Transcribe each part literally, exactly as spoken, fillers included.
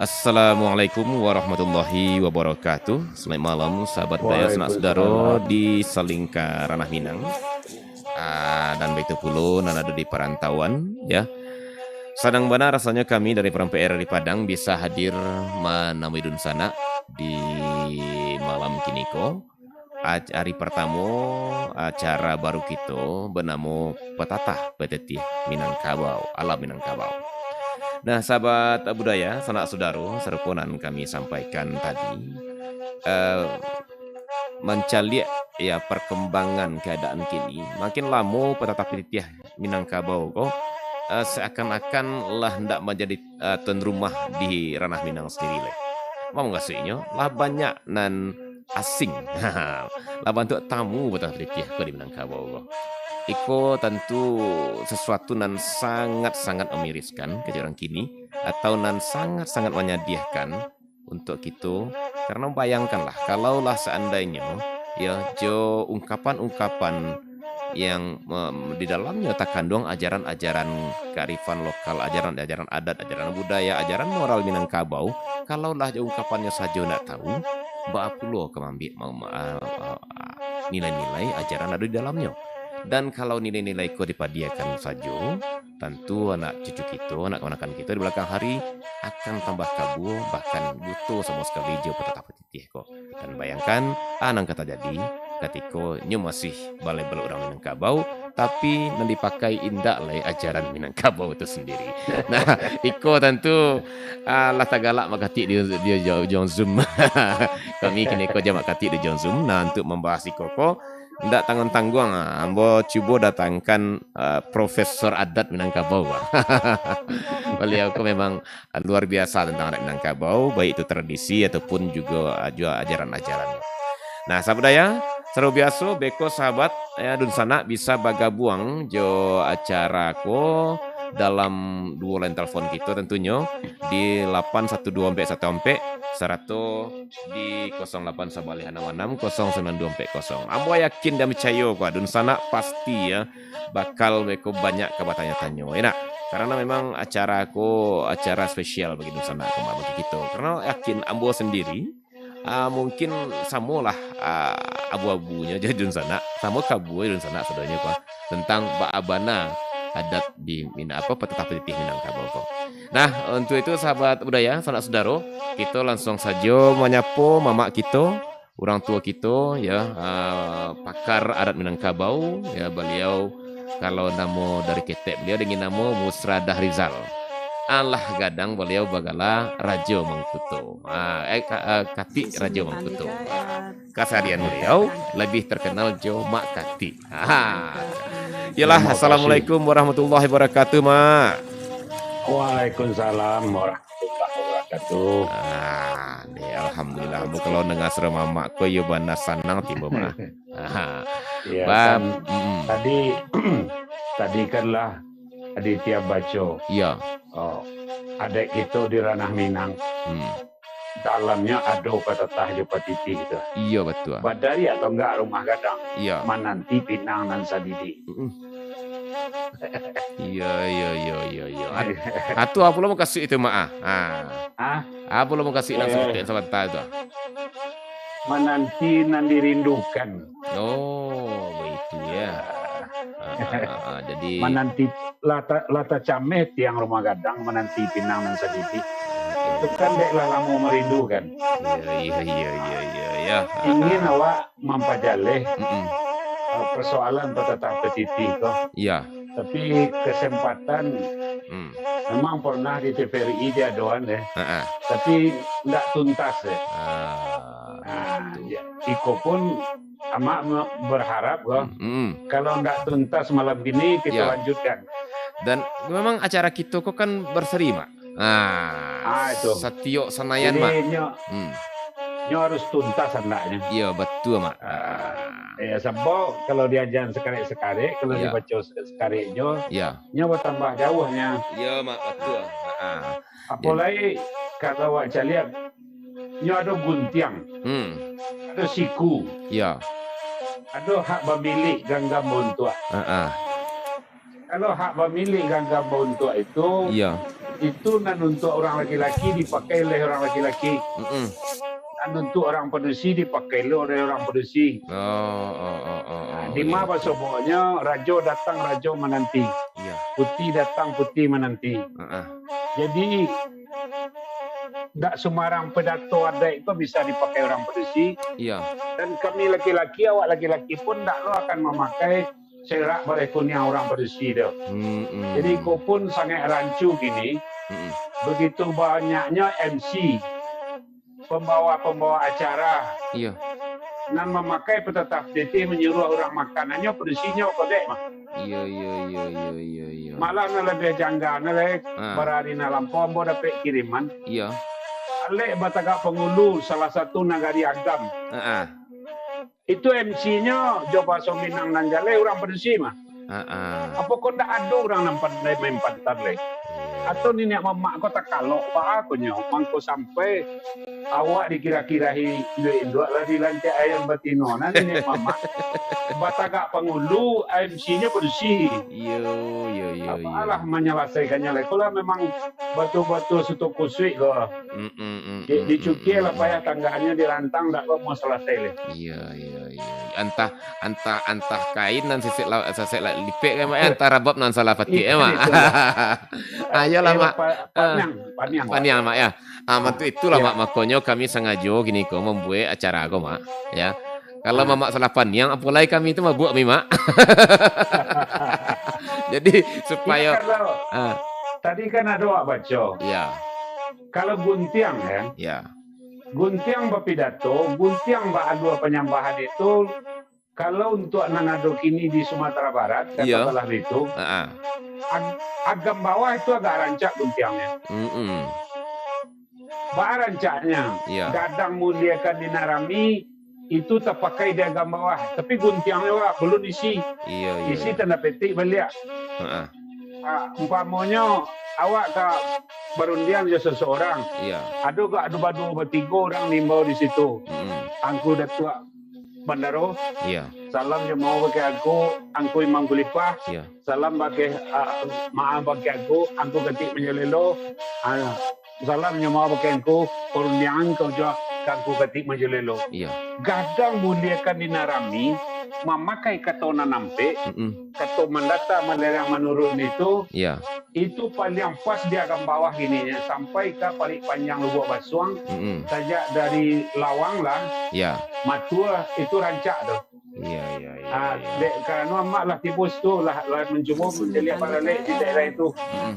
Assalamualaikum warahmatullahi wabarakatuh. Selamat malam, sahabat budaya, sanak sudaro di salingka ranah Minang. Ah, dan baitu pulo nan ado di parantauan, ya. Sanang bana rasonyo kami dari Perampai R R I Padang bisa hadir manamui dunsanak di malam kiniko. Ac-, hari partamo acara baru kito banamo Patatah Patitiah Minangkabau, Alam Minangkabau. Nah, sahabat budaya, sanak sudaro, sarupo nan kami sampaikan tadi, eh, mancaliak, ya, parkambangan kaadaan kini, makin lamo Patatah Patitiah Minangkabau ko, eh, seakan-akan lah ndak manjadi, eh, tuan rumah di ranah Minang sandiri lai. Apo mukasuiknyo? Lah banyak nan asing. Lah bantuak tamu Patatah Patitiah ko di Minangkabau ko. Iko tantu sasuatu nan sangat-sangat mamiriskan ka urang kini, atau nan sangat-sangat manyadiahkan untuak kito. Karano bayangkanlah, kalaulah saandainyo, yo, jo ungkapan-ungkapan yang, em, di dalamnyo takanduang ajaran-ajaran kearifan lokal, ajaran-ajaran adat, ajaran budaya, ajaran moral Minangkabau, kalaulah jo ungkapannyo sajo ndak tahu, baa pulo ka maambiak ma-, ma-, a-, a-, a-, nilai-nilai ajaran ado di dalamnyo. Dan kalau nilai-nilai ko dipadiakan sajo, tantu anak cucu kito, anak kamanakan kito di balakang hari akan tambah kabua, bahkan buto samo sakali jo Patatah Patitiah ko. Dan bayangkan, a nan ka tajadi katiko nyo masih balebel urang Minangkabau, tapi nan dipakai indak lai ajaran Minangkabau tu sandiri. Nah, iko tantu, a, lah tagalak bakatik di, di, di, di Zoom. Kami kiniko jamak katik di Zoom. Nah, untuak mambahas iko ko, ndak tangguang-tangguang, a, ambo cubo datangkan, a, Profesor Adat Minangkabau, a. Baliau ko memang luar biasa tantang adat Minangkabau, baik itu tradisi ataupun jugo, a, juo ajaran-ajaran. Nah, sahabat budaya, sarupo biaso, beko sahabat, ya, dunsanak bisa bagabuang jo acara ko dalam duo line telepon kito tantunyo di lapan satu duo ampek satu ampek, sarato di kosong lapan sabaleh anam anam kosong sambilan duo ampek kosong. Ambo yakin dan picayo ko, dunsanak pasti, ya, bakal beko banyak ka batanyo-tanyo, ya nak? Karano memang acara ko acara spesial bagi dunsanak ko, bagi kito. Karano yakin ambo sandiri, a, mungkin samolah, a, abu-abunyo jo dunsanak, samo kabua dunsanak sadonyo ko, tantang baa bana adat di Mina-, apo, Patatah Patitiah Minangkabau ko. Nah, untuak itu, sahabat budaya, sanak sudaro, kito lansuang sajo manyapo mamak kito, urang tuo kito, ya, a, pakar adat Minangkabau, ya, baliau, kalau namo dari ketek baliau, dengan namo Musradah Rizal. Alah gadang baliau bagala Rajo Mangkuto. A, eh, ka-, a, Katik Rajo Mangkuto. Kasaharian baliau labiah terkenal jo Mak Katik. Ha. Yalah, assalamualaikum warahmatullahi wabarakatuh, Mak. Waalaikumsalam warahmatullahi wabarakatuh. A, deh, alhamdulillah. Ambo kalau danga suaro mamak ko, iyo bana sanang tibo, Mak. Aha. Iya, Bab, kan, mm-mm. Tadi, tadi kan lah Aditya baco. Iya. Oh, adat kito di Ranah Minang. Hmm. Dalamnyo ado patatah jo patitih tu. Iya, batua. Badari atau enggak rumah gadang? Iya. Mananti pinang nan sadidi. Mm-mm. Iya, iya, iya, iya, iya. At-, atu apo lo mukasuik itu, Mak, ah? Ah. Ah? Apo lo mukasuik nan, eh, saketek sabanta tu? Mananti nan dirindukan. Oh, baitu ya. Ah, ah, ah, ah. Jadi mananti lah ta-, lah tacameh tiang rumah gadang, mananti pinang nan sadidi. Oke. Itu kan dek lah lamo marindu kan. Iya, iya, iya, iya, iya, ya. Ah, ingin ah. Awak mampajaleh, mm-mm, eh, persoalan patatah patitih ko. Iya. Tapi kesempatan, hmm, memang pernah di T V R I diadoan deh. Heeh. Tapi ndak tuntas deh. Ah, nah, betul. Ya, iko pun amak me-, berharap ko. Hmm, hmm. Kalau ndak tuntas malam kini, kita, ya, lanjutkan. Dan memang acara kito ko kan berseri, Mak. Ah, ah, itu. Satiok Sanayan, jadi, Mak. Nyo, hmm, nyo harus tuntas andaknyo. Iya, betul, Mak. Ah, ya, sebab kalau diajan sekarek-sekarek, kalau, iya, dibaco se-, sekarek jo, iya, nyo bertambah jauhnya. Iya, Mak, betul. Ah. Apalagi kalau awak caliak nyo ado guntiang, Hmm. ado siku, Ya. ado hak bamilik ganggam bauntuak. Ah, ah. Kalau hak bamilik ganggam bauntuak itu, Ya. itu nan untuak urang laki-laki dipakai oleh urang laki-laki. Mm-mm. Nan untuak urang padusi dipakai lo oleh urang padusi. Oh, oh, oh, oh, oh, Di ma iya. basoboknyo, rajo datang, rajo mananti. Iya. Puti datang, puti mananti. Heeh. Jadi, ndak sumbarang pidato adaik ko bisa dipakai urang padusi. Iya. Dan kami laki-laki, awak laki-laki pun ndak lo akan mamakai serak bareh kuniang urang padusi tu. Hmm, hmm. Jadi, ko pun sangaik rancu kini. Hmm. Begitu banyaknyo M C, pembawa-pembawa acara Iya. nan mamakai petatah pitih manyuruah urang makan, hanyo padusinyo ko dek mah. Iya, iya, iya, iya, iya, iya. Malah nan labiah jangga ni, Lek, Ha. barari nan lampau ambo dapek kiriman. Iya. Alek Batagak Pangulu, salah satu nagari Agam. Ha, ha. Itu M C-nyo jo bahaso Minang nan jaleh urang padusi mah. Ha, ha. Apo kok ndak ado urang nan pandai main pantan, Lek? Iya. Atau niniak mamak ko takalok baa ko nyo, mangko sampai awak dikira-kirahi induak-induak lah dilantiak ayam batino, nah, niniak mamak. Batagak Pangulu, M C-nyo padusi. Iyo, iyo, iyo, iyo. Apalah manyalasaikannyo, Lek? Ko lah memang batua-batua suto kusuik ko. Mm, mm, mm, Di, mm, dicukia mm, lah mm. payah tanggahnyo dirantang, ndak lo mau salasai, Lek. Iya, iya, iya. Antah, antah, antah kain nan sasek la-, sasek la-, lipek kan, Mak, ya? Antah rabab nan salah patik, Iya, ya, Mak? itulah. Ayolah, Eh, Mak. pa-, Ah. paniang, paniang, Mak. Paniang, Mak, ya. Ah, mantu itulah, Ya. Mak, makonyo kami sangajo kini ko mambuek acara ko, Mak, ya. Kalau Ah. Mamak salah paniang, apo lai kami tu mabuak mi, Mak. Jadi, supayo Iya, kalau Ah. tadi kan ado awak baco. Ya. Kalau guntiang, ya. Ya. Guntiang bapidato, guntiang baalua panyambahan itu, kalau untuak nan ado kini di Sumatera Barat, Iya. katakanlah itu, Ha, ha. ag-, Agam Bawah itu agak rancak guntiangnyo. Mm-mm. Baa rancaknyo, Iya. gadang muliakan di nan rami, itu tapakai di Agam Bawah, tapi guntiangnyo, Wak, balun isi. Iya, iya, Isi iya. tanda petik baliak. Ha, ha. Ah, umpamonyo, awak ka barundiang jo sasaurang. Iya. Ado gak ado baduo batigo urang nimbau di situ? Mm-mm. Angku Datuak Bandaro. Iya. Salam jo maoh bakeh angku, angku Imam Kulipah. Iya. Salam bakeh, ah, maoh bakeh angku, angku Katik Manjalelo. Ah, salam jo maoh bakeh angku, parundiangan kau jo angku Katik Manjalelo. Iya. Gadang muliakan di nan rami, mamakai kato nan ampek, Mm-mm. kato mandata manderang manurun itu, Iya. itu paliang pas di Agam Bawah kininyo, sampai ka Parik Panjang Lubuak Basuang, Mm-mm. sajak dari Lawang lah, Iya. Matua, itu rancak tu. Iya, iya, iya, Ah, iya. dek, karano amak lah tibo situ, lah, lah mancubo mancaliak balalek di daerah itu. Mm-mm.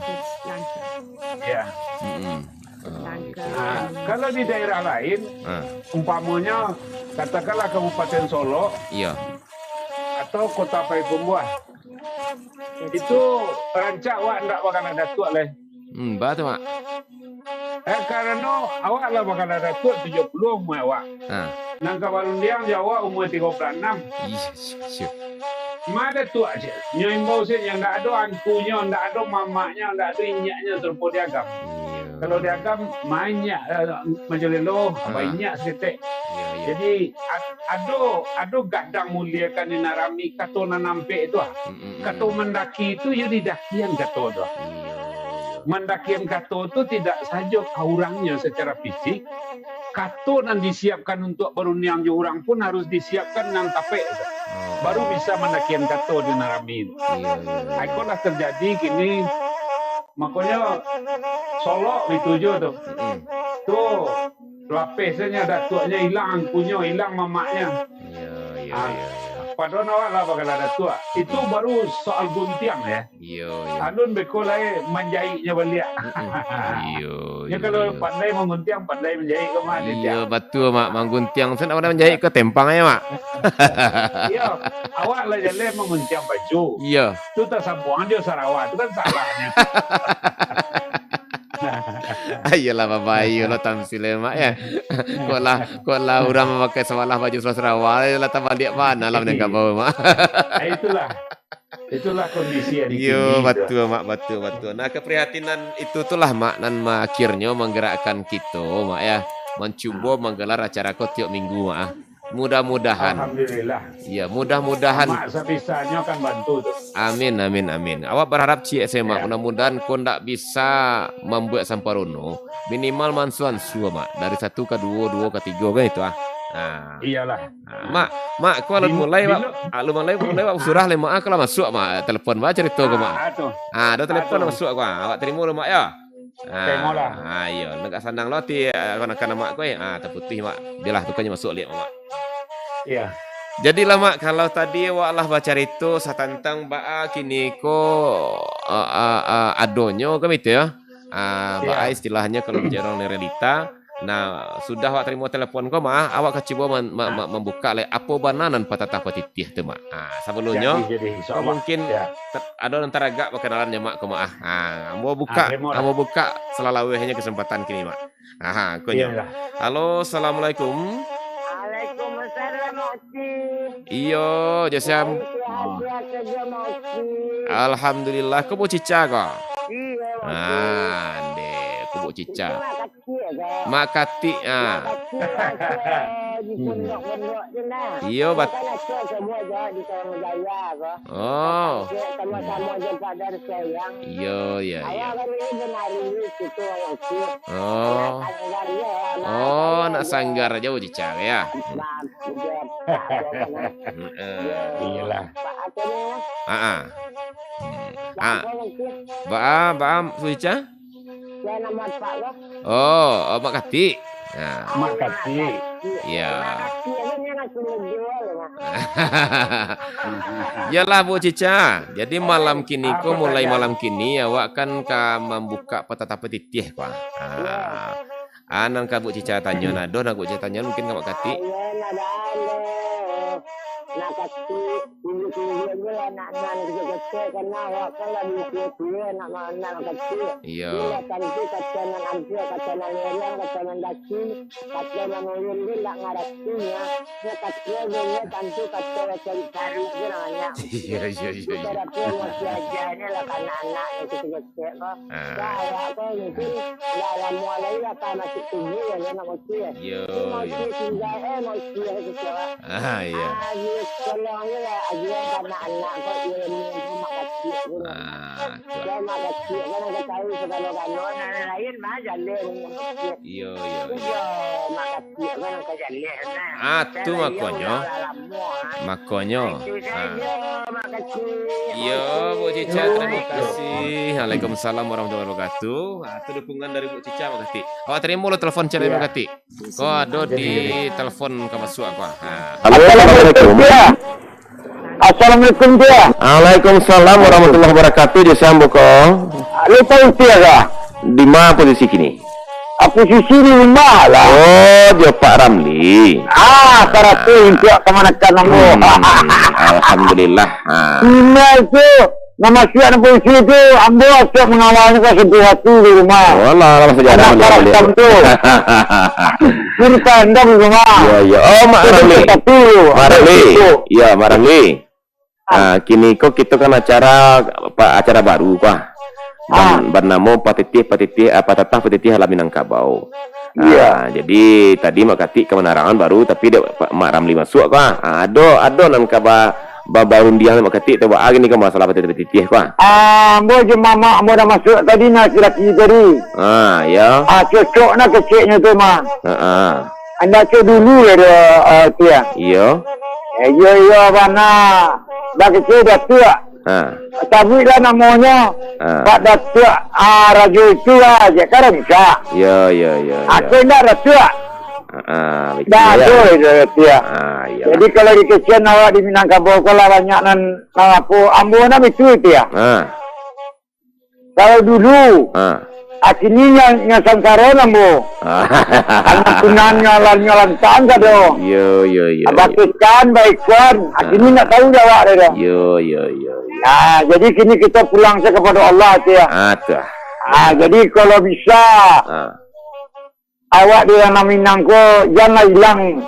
Iya. Mm-mm. Ah, Langka. gitu. Ah, kalau di daerah lain, Ah. umpamonyo, katakanlah Kabupaten Solok, Iya. atau Kota Payakumbuah. Itu rancak awak ndak bakala datuak lai. Hmm, baa tu, Mak? Eh, karano awak lah bakala datuak tujuah puluah umua awak. Ha. Nan ka barundiang jo awak umua tigo puluah anam. Iya, iya, iya. Ma datuak cek. Nyo imbau cek, nyo ndak ado angkunyo, ndak ado mamaknyo, ndak ado inyaknyo sarupo di Agam. Iya. Kalau di Agam, ma inyak, eh, Manjalelo, Ha. ba inyak saketek. Iya, iya. Jadi, a-, ado, ado gadang muliakan di nan rami, kato nan ampek tu ah. Mm, mm, mm, Kato mm. mandaki tu, iyo didakian kato tu ah. Iya, iya. Mandakian kato tu tidak sajo ka urangnyo secara fisik, kato nan disiapkan untuak barundiang jo urang pun harus disiapkan nan tapek tu. Oh. Baru bisa mandakian kato di nan rami tu. Iya, iya, iya. Ai, ko lah terjadi kini, makonyo Solok itu jo tu. Mm-mm. Tu, lapeh sajo datuaknyo ilang angkunyo, ilang mamaknyo. Iya, iya, Ah, iya, iya. Pado awak lah bakala datuak. Itu baru soal guntiang, ya. Iya, iya. Alun beko lai manjaiknyo baliak. Mm-mm. Iya, Nyo iya, kalau iya. pandai mangguntiang, pandai manjaik ko mah, Iya, Ditia. batua, Mak. Mangguntiang, sen awak manjaik ko tempang aja, Mak. Iya, awak lah jaleh mangguntiang baju. Iya. Tu tasambuang jo sarawa, tu kan salahnyo. Ayolah, babayo lo tamsil, ya, Mak, ya. Kok lah, kok lah urang mamakai sabalah baju sarawa, lah tabaliak bana lah manangkap bau, Mak. Ah, itulah. Itulah kondisi hari Iyo, kini, batua, Mak, batua, batua. Nah, keprihatinan itu tu lah, Mak, nan ma-, akhirnyo manggerakkan kito, Mak, ya. mancubo manggalar acara ko tiok minggu, Mak, ah. Mudah-mudahan. Alhamdulillah. Ya, mudah-mudahan. Mak sabisanyo akan bantu tu. Amin, amin, amin. Awak berharap ciek sajo, Mak. Ya. Mudah-mudahan ko ndak bisa mambuek samparono. Minimal mansu-ansu, Mak. Dari satu ka duo, duo ka tigo, kan itu, ah. Nah. Iyolah. Nah, Mak, Mak, ko alun mulai, Mak. Alun mulai, mulai, Mak. Surah lai, Mak. Ah, kalau masuak, Mak. Telepon, Mak, carito ko, Mak. Ah, tu. Ah, ado telepon masuak ko, ah. Awak tarimo dulu, Mak, yo. Ah, tarimolah. Ah, iyo, agak sanang lo ati, eh, kanak-kanak Mak ko, eh. Ah, taputuih, Mak. Bialah, tu kan masuak liak, Mak. Iya. Jadilah, Mak, kalau tadi awak lah bacarito satantang baa kini ko, ah, ah, ah, adonyo kan itu, ya. Ah, baa istilahnyo kalau bicara urang realita. Nah, sudah awak tarimo telepon ko, Mak, awak ka cubo man-, ma-, ma-, mambuka lai apo bana nan patatah patitiah tu, Mak. Ah, sabalumnyo, jadi, jadi, insya Allah. Mungkin ter-, ado nan taragak pakanalannyo, Mak, ko, Mak, ah. Ah, ambo buka, ah, tarimolah. Ambo buka salalauihnyo kesempatan kini, Mak. Aha, ko nyo. Iyolah. Halo, assalamualaikum. Waalaikumsalam, Mak Uci. Iyo, jo sia. Baik, sihat, sihat sajo, Mak Uci. Alhamdulillah, ko Bu Cica ko? Iyo, Mak Uci. Ah, ndeh, ko Bu Cica. Itu Mak Katik ko? Mak Katik, ah. Mak Katik, Aceh, di pondok-pondok tu nah. Iyo, bat- Kan Aceh semua jo di Salam Jaya ko. Oh. Aceh sama-sama jo Pak Dar sayang. Iyo, iyo, iyo. Awak kan ini benari di situ, Mak Uci. Oh. Anak sanggar je, anak sanggar je. Oh, anak sanggar je, Bu Cica, ya. Bang, je, Pak, je, kan. Heeh. Iyolah. Pak, apa ni, Mas? Ah, ah. Ah. Bang, apa, Mas, ya? Baa, baa, Bu Cica? Ya, nama Pak, lo. Oh, oh, Mak Katik. Ya. Mak Katik. Ya. Mak Katik, apa ni, anak sumber jual, Mas? Yalah, Bu Cica. Jadi, malam kini ko, mulai malam kini, awak kan ka mambuka patatah patitiah ko. Ah. Ah, nan ka Bu Cica tanyo, nah, doh, nan ka Bu Cica tanyo, mungkin ka Mak Katik. Ayo, nak dah, lo. Nak Katik, tunjuk-tunjuk je lah, nak, nak, nak kecek-kecek, karena awak kan lah di usia tua, nak, nak, nak Katik. Iyo. Iyo, tantu kato nan ampia, kato nan lerang, kato nan daki, kato nan ulun tu ndak ngarati, ya. Nyo kato je, nyo tantu kato nan cari-cari tu namonyo. Iyo, iyo, iyo, iyo. Kita dapek masih aja ni lah, kanak-kanak yang kecek-kecek ko. Ah. Dah, awak ko mungkin ndak lamo lai lah ka masuak tubuh, ya, nak Mak Uci, ya. Iyo, iyo. Mak Uci tingga, eh, Mak Uci, ya, kecek, Wak. Ah, iyo. Ah, iyo, tolong je lah, agiah anak-anak ko ilmu tu, Mak Katik tu. Ah, tu. Dah, Mak Katik kan ka tahu sagalo-galo, nan lain mah jaleh, Mak Katik. Iyo, iyo, iyo. Iyo, Mak Katik kan ka jaleh, nah. Ah, tu makonyo. Dah, iyo, lah lamo, ah. Makonyo. Itu sajo, Mak Katik. Iyo, Bu Cica, terima kasih. Waalaikumsalam warahmatullahi wabarakatuh. Ah, tu dukungan dari Bu Cica, Mak Katik. Awak tarimo lo telepon Cica, Mak Katik. Ko ado di telepon ka masuak ko. Ha. Halo, assalamualaikum. Assalamualaikum, Tia. Assalamualaikum, Tia. Waalaikumsalam warahmatullahi wabarakatuh. Jo sia ko? Lu tahu Tia kah? Di ma posisi kini? Ah, posisi di rumah lah. Oh, jo Pak Ramli. Ah, sarato untuak kamanakan ambo. Hmm, alhamdulillah. Ha. Ina itu. Nan masuak nan polisi tu, ambo asuak mangawalnyo ka Sentul Batu di rumah. Oh, lah, lah, sejarah. Anak baliau, baliau. Karakam tu. Cerita andam di rumah. Iyo, iyo. Oh, Mak Ramli. Mak Ramli. Iyo, Mak Ramli. Ah. Ah, kini ko kito kan acara, apa, acara baru ko, ah. Ban-, ah, banamo Patitih, Patitih, apa, Tatah Patitih Alam Minangkabau. Iya. Ah, jadi tadi Mak Katik ka manarangan baru, tapi dek Pak, Mak Ramli masuak ko, ah. Ah, ado, ado nan ka ba-, ba-, barundiang Mak Katik tu, baa gini ko masalah patitih-patitih ko, ah. Ah, ambo jo mamak ambo dah masuak tadi nah, si laki tadi. Ah, ya. Ah, cocok nah keceknyo tu mah. Ha, ah. Andak cok dulu ya dia, ah, Tia. Iyo. Eh, iyo, iyo, bana. Dah kecek dah tu, ah. Ha. Sabuiklah namonyo, ha, Pak Datuak, ah, Rajo itu lah, cek kan bisa. Yo, yo, yo, yo. Aku indak Datuak. Ha, ha, betul. Dah, ya. Betul itu, Datuak. Ha, iyalah. Jadi, kalau dikecekan awak di Minangkabau ko lah banyak nan, nan apo, ambo nan itu, itu ya. Ha. Kalau dulu, ha. Akini nya, nya sansaro nan, bo. Ha. Anak tunan nyo lan-, nyo lantang kado. Yo, yo, yo, yo. Abatusan, baikuan, ha. Akini nak tahu dah awak dah. Yo, yo, yo, yo. Nah, jadi kini kita pulang saja kepada Allah tu ya. Ah, tu. Ah, jadi kalau bisa, ha. Awak di ranah Minang ko, janlah ilang,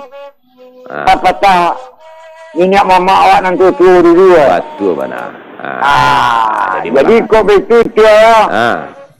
ah, papatah niniak mamak awak nan tuo-tuo dulu, eh. Batua bana. Ah, jadi, jadi malah kok baitu, Tia, ya. Ah.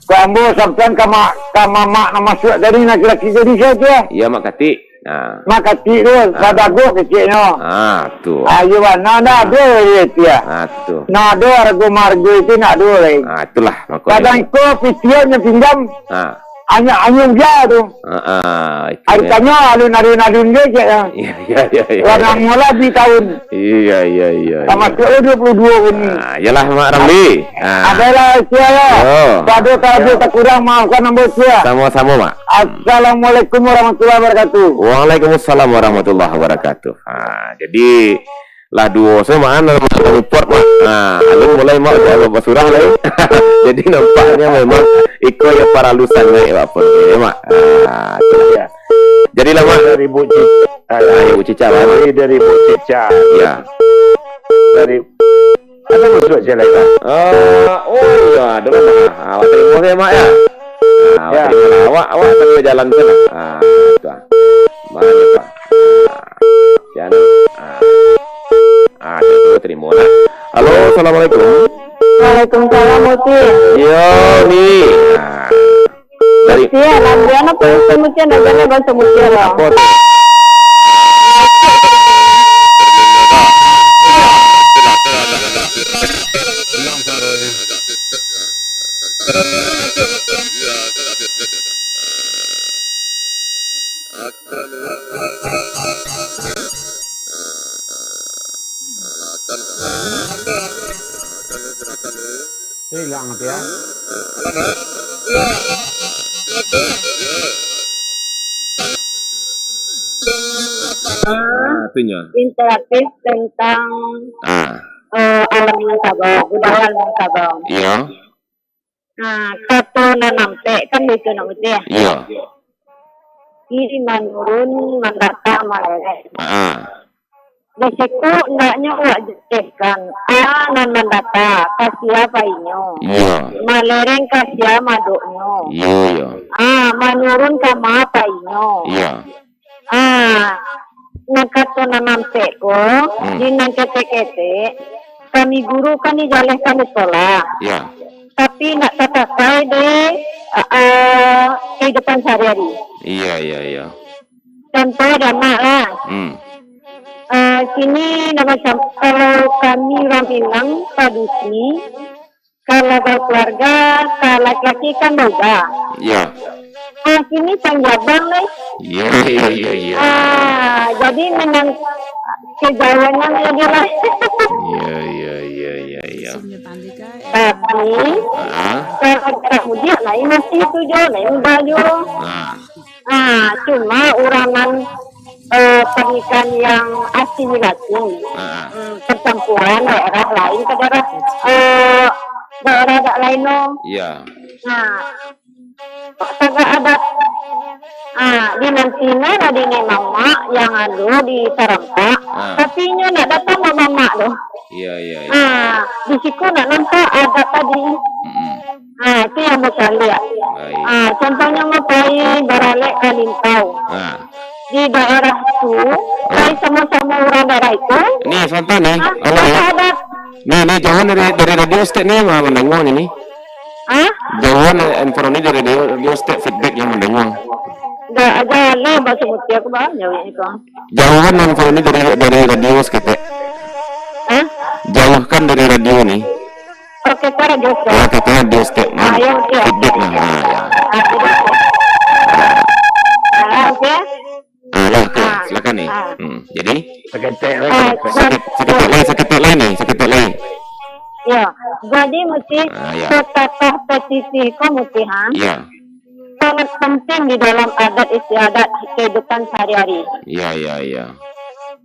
Ko ambo sampean ka ma-, ka mamak nan masuak tadi, laki-laki tadi sia tu? Iyo, Mak Katik. Nah. Mak Katik tu, Ah. badagok keceknyo. Ah, tu. Ah, iyo bana, ndak ado lai itu, yo. Ah, tu. Ndak ado arago-maarago itu, ndak ado lai. Ah, itulah, makonyo. Kadang iko pitian nan pinjam, Ah. anyo, anyo uja tu. Ah, ah, itu Ari yo. tanyo alun-alun-alun je, ceknyo. Iyo, iyo, iyo, iyo. Warna mula di tahun. Iyo, iyo, iyo, iyo. Tamasuak lo dua puluh dua ko ni. Ah, iyolah, Mak Ramli. Ah. Ado lah, sia lah. Yo. Pado karajo Yo. takurang, maafkan ambo, sia. Samo-samo, Mak. Assalamualaikum warahmatullahi wabarakatuh. Waalaikumsalam warahmatullahi wabarakatuh. Ha, jadi, lah duo se, Mak, kan, dalam, dalam report, Mak. Ha, alun mulai, Mak, udah basurah lai. Jadi, nampaknyo memang iko yo paralu sangaik, Mak, pun, yo, Mak. Ha, tu. Yo. Jadi lah, Mak. Dari Buk Cica. Ah, yo, Buk Cica, Mak. Dari, dari Buk Cica. Yo. Dari, ado masuak cek lain lah. Ah, oh iyo, ado lah, Mak. Ah, awak tarimo se, Mak, yo. Ah, awak Yo. tarimo lah. Awak, awak sambil bajalan se lah. Ah, tu ah. Mano, Pak? Ah, sian. Ah. Ah, tarimo, tarimo lah. Halo, assalamualaikum. Waalaikumsalam, Uti. Yo, ni. Ah. Dari Mutia, lah, dia nak pun semutia, nak jalan bang semutia lah. Apo tu? Hilang tu yo. Ah, tu nyo. Interaktif tentang, Ah. eh, alam Minangkabau, budaya Minangkabau. Iyo. Nah, kato nan ampek kan baitu nak Uti yo? Iyo. Iri manurun, mandata malereng. Ah. Di siko andaknyo awak jelaskan, a nan mandata, ka sia painyo. Iyo. Malereng ka sia madoknyo. Iyo, iyo. A, manurun ka ma painyo. Iyo. A, nan kato nan ampek ko, Hmm. di nan ketek-ketek, kami guru kan dijalehkan di sekolah. Iyo. Tapi ndak tapakai di, a, a, kehidupan sehari-hari. Iyo, iyo, iyo. Contoh, ado anak lah. Hmm. Eh, kini dah macam, kalau kami urang Minang, tradisi, kalau bakeluarga, ka laki-laki kan bauga. Iyo. Ah, kini panjabang lai. Iyo, iyo, iyo, iyo. Ah, jadi memang kejauhan yang lagi lah. Iyo, iyo, iyo, iyo, iyo. Tapi, Ah. kalau jarak mudiak, lain masih tu jo, lain ubah jo. Ah. Ah, cuma urang nan, eh, pernikahan yang asimilasi, Ah. hmm, percampuran daerah lain ke daerah, eh, daerah agak lain no. Iyo. Nah, tagak adat. Ah, di nan Cina lah di ni mamak yang ado di Tarampak, Ah. tapi inyo nak datang mamak tu. Iyo, iyo, iyo. Ah, di siko nak nampak adat tadi. Mm-mm. Ah, itu yang bacaliak. Baik. Ah, contohnyo, mapai baralek ka Lintau. Ah. Di daerah tu, Ah. pai samo-samo urang daerah itu. Ni, contoh ni. Ah, Alah, yo. Ada. Ni, ni, jauhan dari, dari radio stek ni, ma-, mandanga ni, ni. Ah? Jauhan, eh, info ni dari radio, radio stek feedback yang mandanga. Dah, ada lah, bahasa Mutia aku, bah, jauh ni, kau. Jauhan info ni dari, dari radio saketek. Hah? Jauhkan dari radio ni. Oke, ka radio stek. Ah, ka radio stek. Ah, yo, oke. Feedback nah. Ah, yo. Ah, radio stek. Ah, oke. Ah, lah, oke. Ah. Silakan ni. Ah. Hmm, jadi? Saketek Ah, lai. Sakit, saketek lai, saketek lai ni, saketek lai. Yo, jadi Muti, Ah, yo. Pepatah pesisih ko Muti, ha? Yo. Sangat penting di dalam adat istiadat kehidupan sehari-hari. Iyo, iyo, iyo.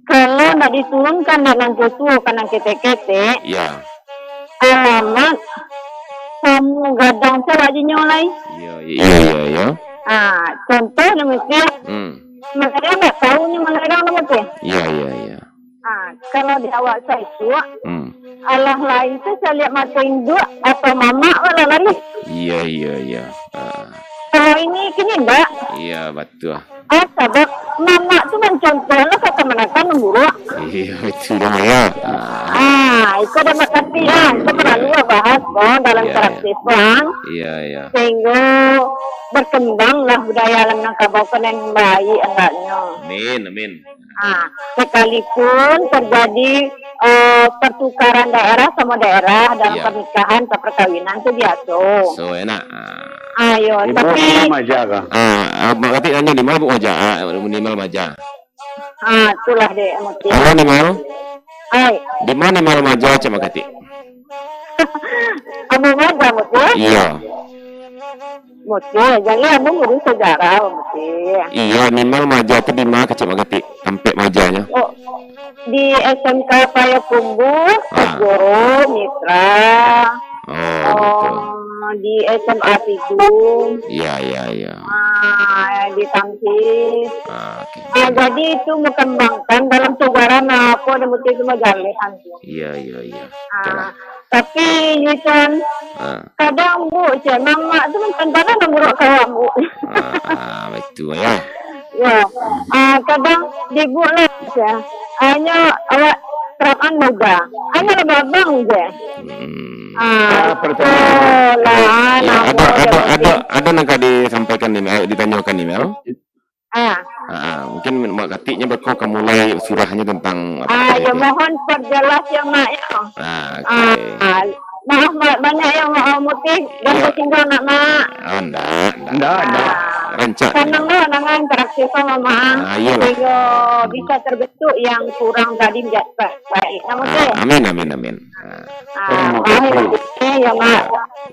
Kalau ndak diturunkan dek nan tuo-tuo ka nan ketek-ketek, Iyo. alamak, samo gadang se awak dinyo lai. Iyo, iyo, iyo, iyo. Ah, contoh ni Muti, Hmm. Malerang ndak tahu ni malerang tu, Muti. Iyo, iyo, iyo. Ah, kalau di awak saisuak, Hmm. alah lain tu caliak mato induak atau mamak lah lari. Iyo, iyo, iyo. Ah. Kalau ini kini ndak. Iyo, batua. Ah, sabab Mamak tu mancontoh lah ka kamanakan nan buruak. Iyo, itu dah, yo. Ah. Ah, iko dah makasih lah. Iko paralu lah bahas ko dalam karakter urang. Iyo, iyo. Sehingga berkembanglah budaya Minangkabau ko nan baik andaknyo. Amin, amin. Ah, sekalipun terjadi, eh, pertukaran daerah sama daerah dalam pernikahan atau perkawinan tu biaso. So, enak. Ah. Ayo, Ibu tapi di mana maja kah? Ah, ah, Mak Katik tanyo di mana Ibu maja? Ah, di mana maja? Ah, itulah dek, mungkin. Halo, Nimal. Hai. Di mana Nimal maja, cek Mak Katik? Ambo maja, mungkin. Iyo. Mungkin, jadi ambo guru sejarah, mungkin. Iyo, Nimal maja tu di mana, cek Mak Katik? Tampek majanyo. Oh, di S M K Payakumbuh, Ah. Segoro, Mitra. Oh, betul. Oh, di S M A Tidung. Iya, iya, iya. Ah, di Tamsis. Ah, oke. Ah, jadi itu mengembangkan dalam sejarah, nah, apa ada motif itu majaleh, kan. Iya, iya, iya. Ah, Oke lah. Tapi, Yusan, Ah. kadang, Bu, cek, mamak tu macam mana nak buruk kawan, Bu? Ah, ah, betul, ya. Ya. Ah, kadang di Bu lah, ya. Hanya awak terapkan moga. Hanya lah babang je. Hmm. Ah, Ah, pertama. betul lah. Ya, Nah, ada, ada, ada, ada nak disampaikan ni, eh, ditanyakan ni, Mel? Ah. Ah, mungkin Mak Katiknya beko ka mulai surahnyo tentang apa Ah, tadi ya, tu. mohon perjelas ya, Mak, ya. Ah, Ah, oke. ah, maaf, Mak, banyak yang mau motif dan Iya. bersinggung nak, Mak. Ah, ndak, ndak. Ndak, ndak. Ah. Rancak. Senang lah dengan interaktif sama, Mak. Ah, iyalah. Sehingga bisa terbentuk yang kurang tadi menjadi baik. Nama Ah, tu? amin, amin, amin. Ah. Ah, Terima kasih. eh, ya, Mak.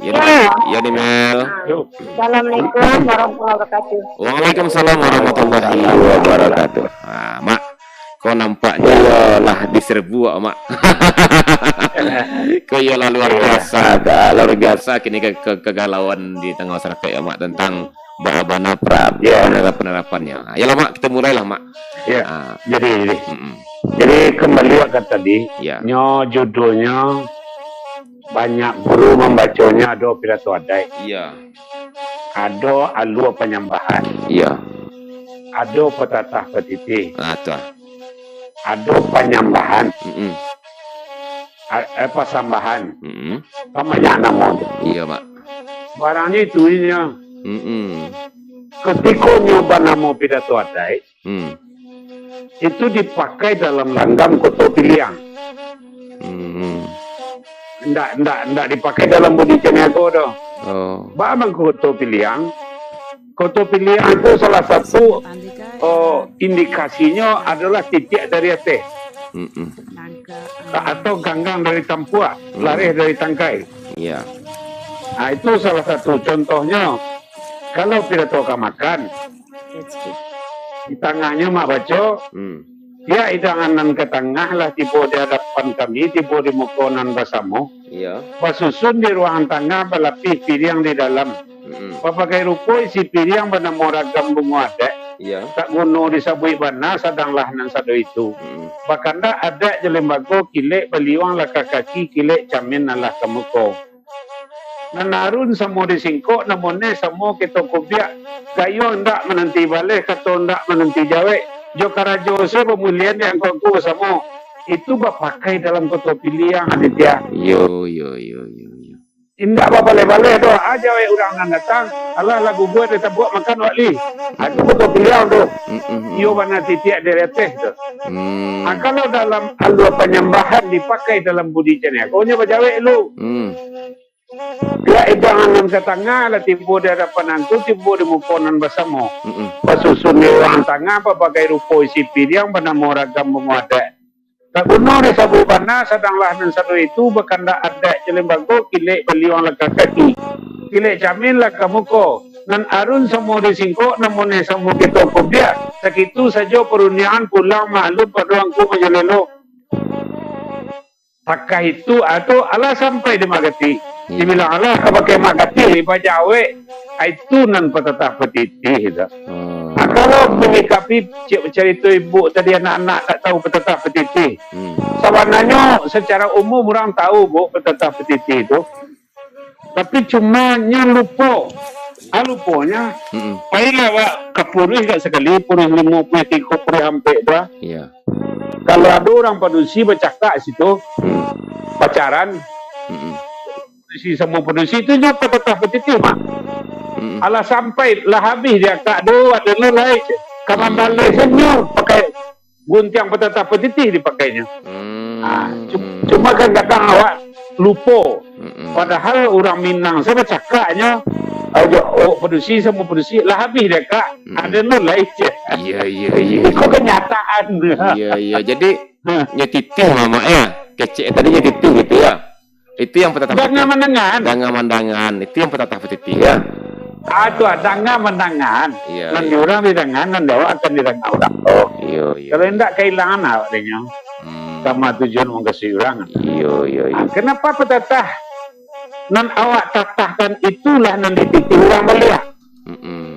Ya, Ya. ya, Nimel. Ah. Yo. Assalamualaikum warahmatullahi wabarakatuh. Waalaikumsalam warahmatullahi wabarakatuh. Ah, Mak, kau nampaknya lah diserbu, Mak. Kau iyalah luar Iya. biasa, agak luar biasa kini ke, ke, kegalauan di tengah masyarakat ya, Mak, tentang baa bana pra-, Iya. penerapan-, penerapannya. Yalah, Mak, kita mulailah, Mak. Iya. Ah. Jadi, jadi. Mm-mm. Jadi, kembali ka tadi, Iya. nyo judulnyo banyak guru mambaconyo ado pidato adaik. Iya. Ado alua panyambahan. Iya. Ado patatah patitih. Ah, tu ah. Ado panyambahan. Mm-mm. A-, eh, pasambahan. Mm-mm. Kan banyak namo tu. Iya, Mak. Barangnyo itu inyo. Mm-mm. Katiko nyo banamo pidato adaik, Hmm. itu dipakai dalam langgam Koto Piliang. Hmm. Ndak, ndak, ndak dipakai dalam Budi Caniago doh. Oh. Baa mangko Koto Piliang? Koto Piliang tu salah satu, oh, indikasinyo adalah titiak dari ateh. Mm-mm. Atau ganggang dari tampuak, Hmm. lareh dari tangkai. Iya. Ah, itu salah satu contohnyo. Kalau pidato ka makan, di tangahnyo mak baco, Hmm. "Ya, idangan nan ka tangah lah tibo di adapan kami, tibo di muko nan basamo. Iya. Basusun di ruangan tangah, balapih piriang di dalam. Mm-mm. Babagai rupo isi piriang banamo ragam bungo adaik. Iya. Tak guno disabuik bana, sadanglah nan sado itu. Mm-mm. Bakandak adaik jo limbago, kilek baliuang lah ka kaki, kilek camin nan lah ka muko. Nan arun samo di singkok, nan moneh samo keto kubiak, gayuang ndak mananti baleh, kato ndak mananti jawek, jo karajo se bamulian di angku-angku basamo." Itu bapakai dalam Koto Piliang, Aditya. Yo, yo, yo, yo, yo. Indak babaleh-baleh doh, ah, jawek urang nan datang, "Alah, lah guguah dek tabuak makan wak li." Ah, itu Koto Piliang tu. Mm-mm. Iyo bana titiak dari ateh tu. Hmm. Ah, kalau dalam alua panyambahan dipakai dalam Budi Caniago, nyo bajawek lu. Hmm. "Ya, idangan nan ka tangah lah tibo di adapan angku, tibo di muko nan basamo. Mm-mm. Basusun di ruangan tangah, babagai rupo isi piriang, banamo ragam bungo adaik. Tak guno disabuik bana, sadanglah nan sado itu, bakandak adaik jo limbago, kilek baliuang lah ka kaki, kilek camin lah ka muko, nan arun samo di singkok, nan moneh samo keto kubiak, sakitu sajo parundiangan, pulang maklum pado angku majalelo." Takah itu, ah, tu, alah sampai di Mak Katik. Iya. Dibilang, "Alah, ka pakai Mak Katik, bajawek." Ah, itu nan patatah patitih tu. Hmm. Ah, kalau menyikapi ci-, carito ibu tadi, anak-anak tak tahu patatah patitih. Hmm. Sabananyo, secara umum urang tahu, Bu, patatah patitih tu. Tapi cuma nyo lupo. Ah, luponyo. Mm-mm. Pailah awak ka Puruih ka sakali, Puruih Limo, Puruih Tigo, Puruih Ampek tu, ah. Iya. Kalau ado urang padusi bacakak situ, Hmm. pacaran, Mm-mm. padusi samo padusi tu nyo patatah patitih, Mak. Mm-mm. Alah sampai, lah habih diakak tu, ado lo lai. Ka Iya. mambaleh sanyo pakai guntiang patatah patitih dipakainyo. Hmm, Ah, cu-, hmm. cuma kan kadang awak lupo. Mm-mm. Padahal urang Minang se bacakaknyo, ajo, oh, padusi samo padusi, lah habih diakak, Mm-mm. ado lo lai. Iya, iya, iya, Iko iya. kenyataan. Iya, iya. Jadi, Ha. nyo titih, Mak, ya? Kecek tadi nyo titih gitu, ya? Itu yang patatah Dangan patitih. mandangan. Dangan mandangan. Itu yang patatah patitih, ya? Ah, tu, ah, dangan mandangan. Iya, Nan iya. di urang didangan, nan di awak akan didangan urang. Oh. Iya, iya. Kalau indak, kailangan awak dinyo. Hmm. Samo tujuan mangkasuik urang. Iya, iya, iya. Ah, kenapa patatah? Nan awak tatahkan itulah nan dititih urang baliak. Mm-mm.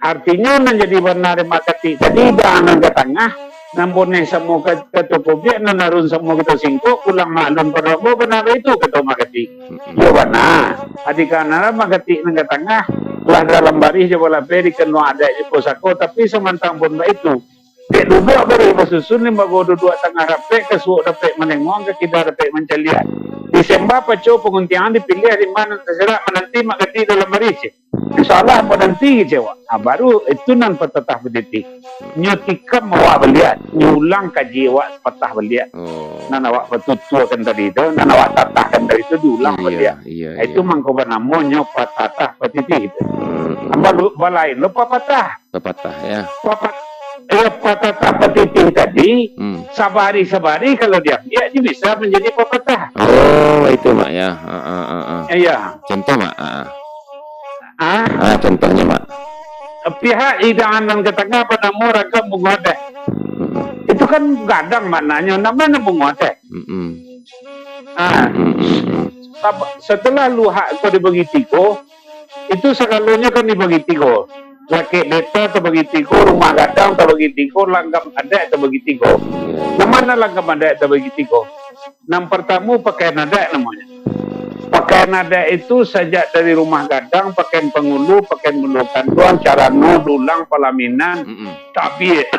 Artinyo, nan jadi bana dek Mak Katik tadi, dah nan ka tangah, nan boneh samo ka, ka Tokobiak, nan arun samo ka Singkok, pulang mak alun pado ambo, bana baitu, kato Mak Katik. Mm-mm. Iyo bana, adi ka nan Mak Katik nan ka tangah, lah dalam barih jo balapeh, dikano adaik jo pusako, tapi samantang pun baitu, dek duduak barih basusun, limbago duduak tangah rapek, ka suok dapek manengong, ka kida dapek mancaliak. Disemba paco panguntiangan, dipiliah di ma nan tasarak, mananti Mak Katik dalam barih, ceh. Insyaallah, ambo nanti, kecewa. Ah, baru itu nan patatah patitih. Nyo tikam awak baliak, nyo ulang kaji awak patah baliak. Oh. Nan awak batutuakan tadi tu, nan awak tatahkan tadi tu diulang Iya, baliak. iya, Ah, itu iya. mangko banamo nyo patatah patitih tu. Hmm. Ambo lu-, balain lo papatah. Papatah, ya. Papat-, eh, patatah patitih tadi, Hmm. sabari-sabari kalau diambiak, dia bisa manjadi papatah. Oh, itu, Mak, ya. Ha, ha, ha, ha. Iya. Contoh, Mak. Ha, ha. Ah? Ah, contohnyo, Mak. Pihak idangan nan ka tangah banamo ragam bungo adaik. Mm-mm. Itu kan gadang maknanyo, namo nan bungo adaik. Mm-mm. Ah. Mm-mm. Sab-, setelah luhak ko dibagi tigo, itu sagalonyo kan dibagi tigo. Lakek deta tabagi tigo, rumah gadang tabagi tigo, langgam adaik tabagi tigo. Iya. Nan ma nan langgam adaik tabagi tigo? Nan partamo, pakaian adaik namonyo. Pakaian adaik itu sajak dari rumah gadang, pakaian pangulu, pakaian muluah kanduang, carano, dulang, palaminan, Mm-mm. tabiak.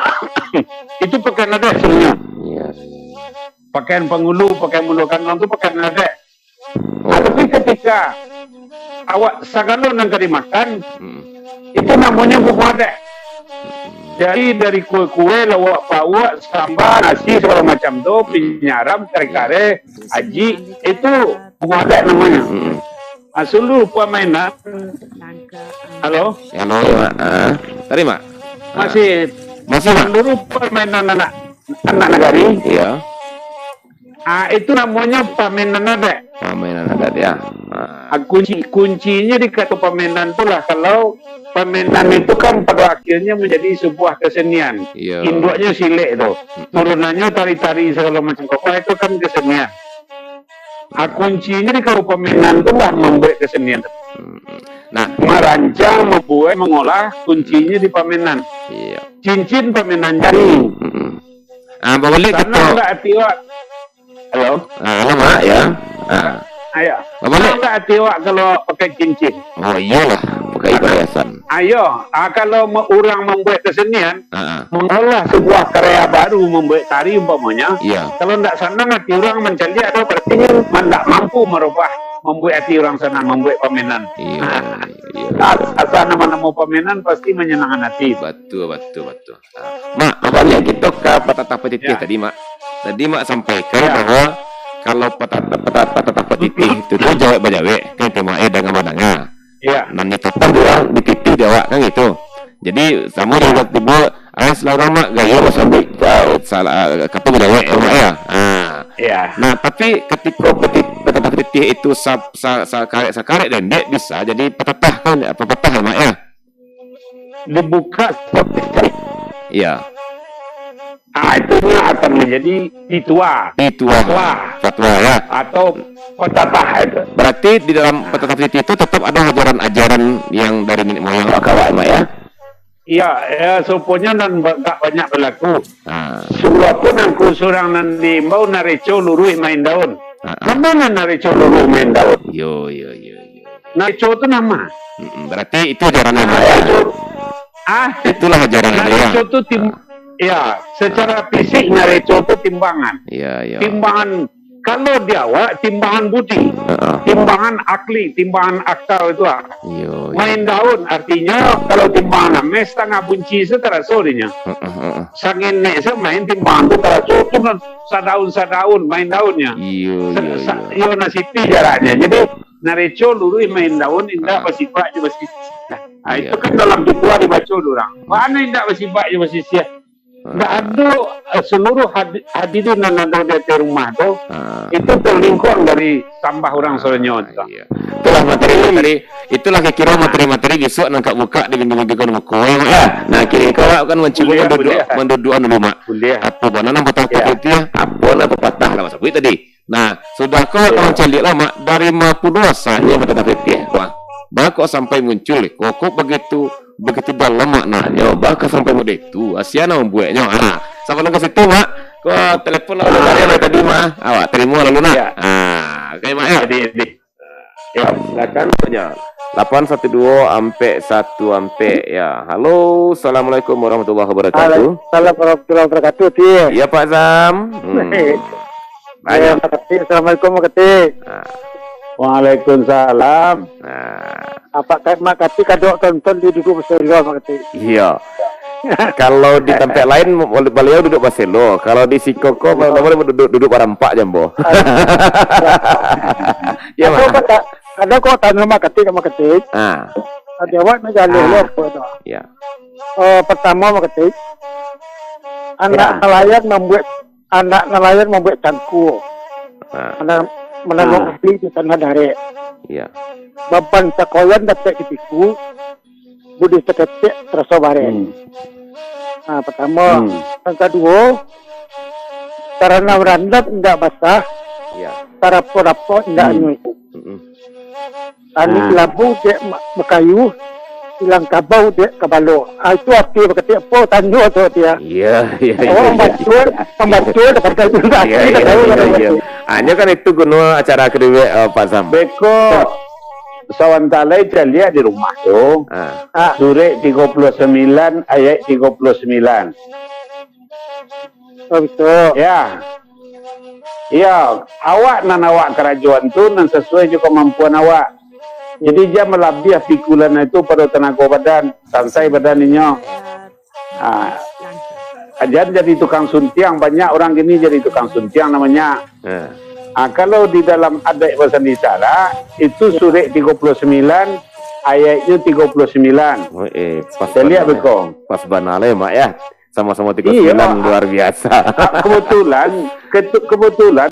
Itu pakaian adaik saluruhnyo. Iya, iya, iya. Pakaian pangulu, pakaian muluah kanduang tu pakaian adaik. Oh. Ah, tapi ketika awak sagalo nan ka dimakan, Mm-mm. itu namonyo bungo adaik. Jadi, dari kue-kue, lauak pauak, samba, nasi, sagalo macam tu, Mm-mm. pinyaram, kare-kare, aji, itu bungo adaik namonyo. Mm-mm. Ah, saluruh pamainan. Halo? Halo, ya, Mak. Ah, tadi, Mak. Ah. Masih. Masih, Mak. Saluruh pamainan anak, anak nagari. Iya. Ah, itu namonyo pamainan adaik. Pamainan adaik, ya. Ah. Ah, kunci, kuncinyo di kato pamainan tu lah. Kalau pamainan itu kan pada akhirnya menjadi sebuah kesenian. Iya. Induaknyo silek tu. Mm-mm. Turunannyo tari-tari segala macam kokoh, itu kan kesenian. Ah, kuncinyo di kato pamainan tu lah mambuek kesenian. Mm-mm. Nah. Marancang, mambuek, mangolah, kuncinyo di pamainan. Iya. Cincin pamainan jari. Mm-mm. Ah, babaliak Sanang kito. ndak ati awak? Halo? Ah, halo, Mak, ya. Ah. Ayo. Babaliak. Sanang ndak ati awak kalau pakai cincin? Oh, iyolah, pakai Sanang. perhiasan. Ayo, ah, kalau me-, urang mambuek kesenian, Ah, ah. mangolah sebuah karya baru, mambuek tari umpamonyo, Iya. kalau ndak sanang ati urang mancaliak tu, berarti nyo ndak mampu marubah, mambuek ati urang sanang, mambuek pamainan. Iya, Ah. iya, iya. Asa namo-namo pamainan pasti manyanangkan ati. Batua, batua, batua. Mak, babaliak kito ka patatah patitih Ya. tadi, Mak. Tadi Mak sampaikan Ya. bahwa kalau patatah, patatah, patatah patitih itu tu jawek-bajawek, kan itu, Mak, eh, danga-mandanga. Ya. Nan itu pun urang dititih di awak, kan gitu. Jadi, samo Ya. dengan tibo, ah, salah urang, Mak, gayo basambuik, ah, salah, ah, kato bajawek, ya, Mak, ya. Ah. Ya. Nah, tapi katiko peti-, patatah patitih itu sa-, sa-, sakarek-sakarek, dendek bisa jadi patatah, kan, papatah, ya, Mak, ya. Dibuka seperti Iya. Ah, itu nyo akan menjadi pituah. Pituah. Fatwa. Fatwa, ya. Atau patatah itu. Berarti di dalam patatah patitih itu tetap ada ajaran-ajaran yang dari nenek moyang. Kawan, Mak, ya. Iya, ya, saruponyo nan ba-, agak banyak balaku. Ah. Suruah pun angku surang nan diimbau, nareco luruih main daun. Ah, ah. Namo nan nareco luruih main daun? Yo, yo, yo, yo. Nareco tu nama. Mm-mm. Berarti itu ajaran Nareco. Ah, itulah ajaran Nareco tu tim, ya, secara fisik Nareco tu timbangan. Iya, iya. Timbangan, kalau di awak, timbangan budi, heeh, timbangan akli, timbangan akal itu lah. Iya, iya. Main daun, artinya kalau timbangan ameh, setengah bunci se taraso dinyo. Heeh, heeh. Sangin nek se main timbangan tu taraso tu kan sadaun-sadaun main daunnyo. Iya, iya, iya. Iyo nasipi jaraknyo. Jadi Nareco luruih main daun, indak basibak jo basisiah. Ah, itu kan dalam tubuah dibaco dek urang. Mano indak basibak jo basisiah? Ndak ado, eh, seluruh hadi-, hadirin nan ado di ateh rumah tu, itu terlingkuang dari sambah urang sadonyo tu. Itulah materi-materi, itulah kiro-kiro materi-materi bisuak nan ka buka di bingkun-bingkun muko, ya, Mak, ya. Nah, kini ko awak kan mancubo manduduak, manduduak dulu, Mak. Apo bana nan patah tu, ya? Apo nan patah lah, Mak, sabuik tadi. Nah, sudah ko ka mancaliak lah, Mak, dari ma pulo asahnyo patah fitih. Wah, baa kok sampai muncul, kok, kok begitu, begitu dalam maknanyo, baa kok sampai model itu, asia nan mambueknyo. Ha, sabalun ka situ, Mak, ko telepon lah, dari tadi, Mak. Awak tarimo lalu, nah. Ya. Ha, oke, Mak, ya. Jadi, jadi. Ya, silakan punya. Lapan satu dua ampek satu ampek, ya. Halo, assalamualaikum warahmatullahi wabarakatuh. Waalaikumsalam warahmatullahi wabarakatuh, Ti. Iya, Pak Sam. Hmm. Baik. Ya, makasih. Assalamualaikum, makasih. Ah. Waalaikumsalam. Ah. Apak Mak Kati kadok tonton di duduk baselo, Mak Kati. Iya. Kalau di tampek lain, baliau duduk baselo. Kalau di siko ko, baliau duduk, duduk barampak jambo. Aduh. Ya, Mak. Ado kok tanyo Mak Kati, Mak Kati. Ah. Ado awak nak jaleh lo ko tu. Ya. Eh, pertama, Mak Kati, anak nalayan mambuek, anak nalayan mambuek cangkua. Ah. Mana, mananam bali di tanah darek. Iya. Baban sakoyan dapek di piku, budi saketek taraso barek. Hmm. Nah, pertama. Hmm. Yang kaduo, karano randam indak basah, iya, tarapo-rapo indak anyuik. Mm-mm. Anak labu dek ma-, bakayu, ilang kabau dek kabalo. Ah, itu arti bakatik apo tanyo tu, Tia? Iya, iya, iya. Orang batua, orang batua dah pasal tu. Iya, iya, iya, iya. Hanya kan itu guno acara kedua, eh, Pak Sam. Beko, sawan talai caliak di rumah tu. Ah. Ah. Surek tigo puluah sambilan ayat tigo puluah sambilan. Oh, betul. Ya. Iya, awak nan awak karajoan tu nan sasuai jo kamampuan awak. Jadi, jan malabiah pikulan itu pado tanago badan, sansai badan inyo. Ah, jan jadi tukang suntiang, banyak urang kini jadi tukang suntiang namonyo. Ya. Ah, kalau di dalam adaik basandi sarak, itu surek tigo puluah sambilan, ayaiknyo tigo puluah sambilan. Oh, eh, pas bana. Caliak beko. Pas bana lah, Mak, ya. Sama-sama tigo puluah sambilan, luar biasa. Ah, kebetulan, ketu-, kebetulan,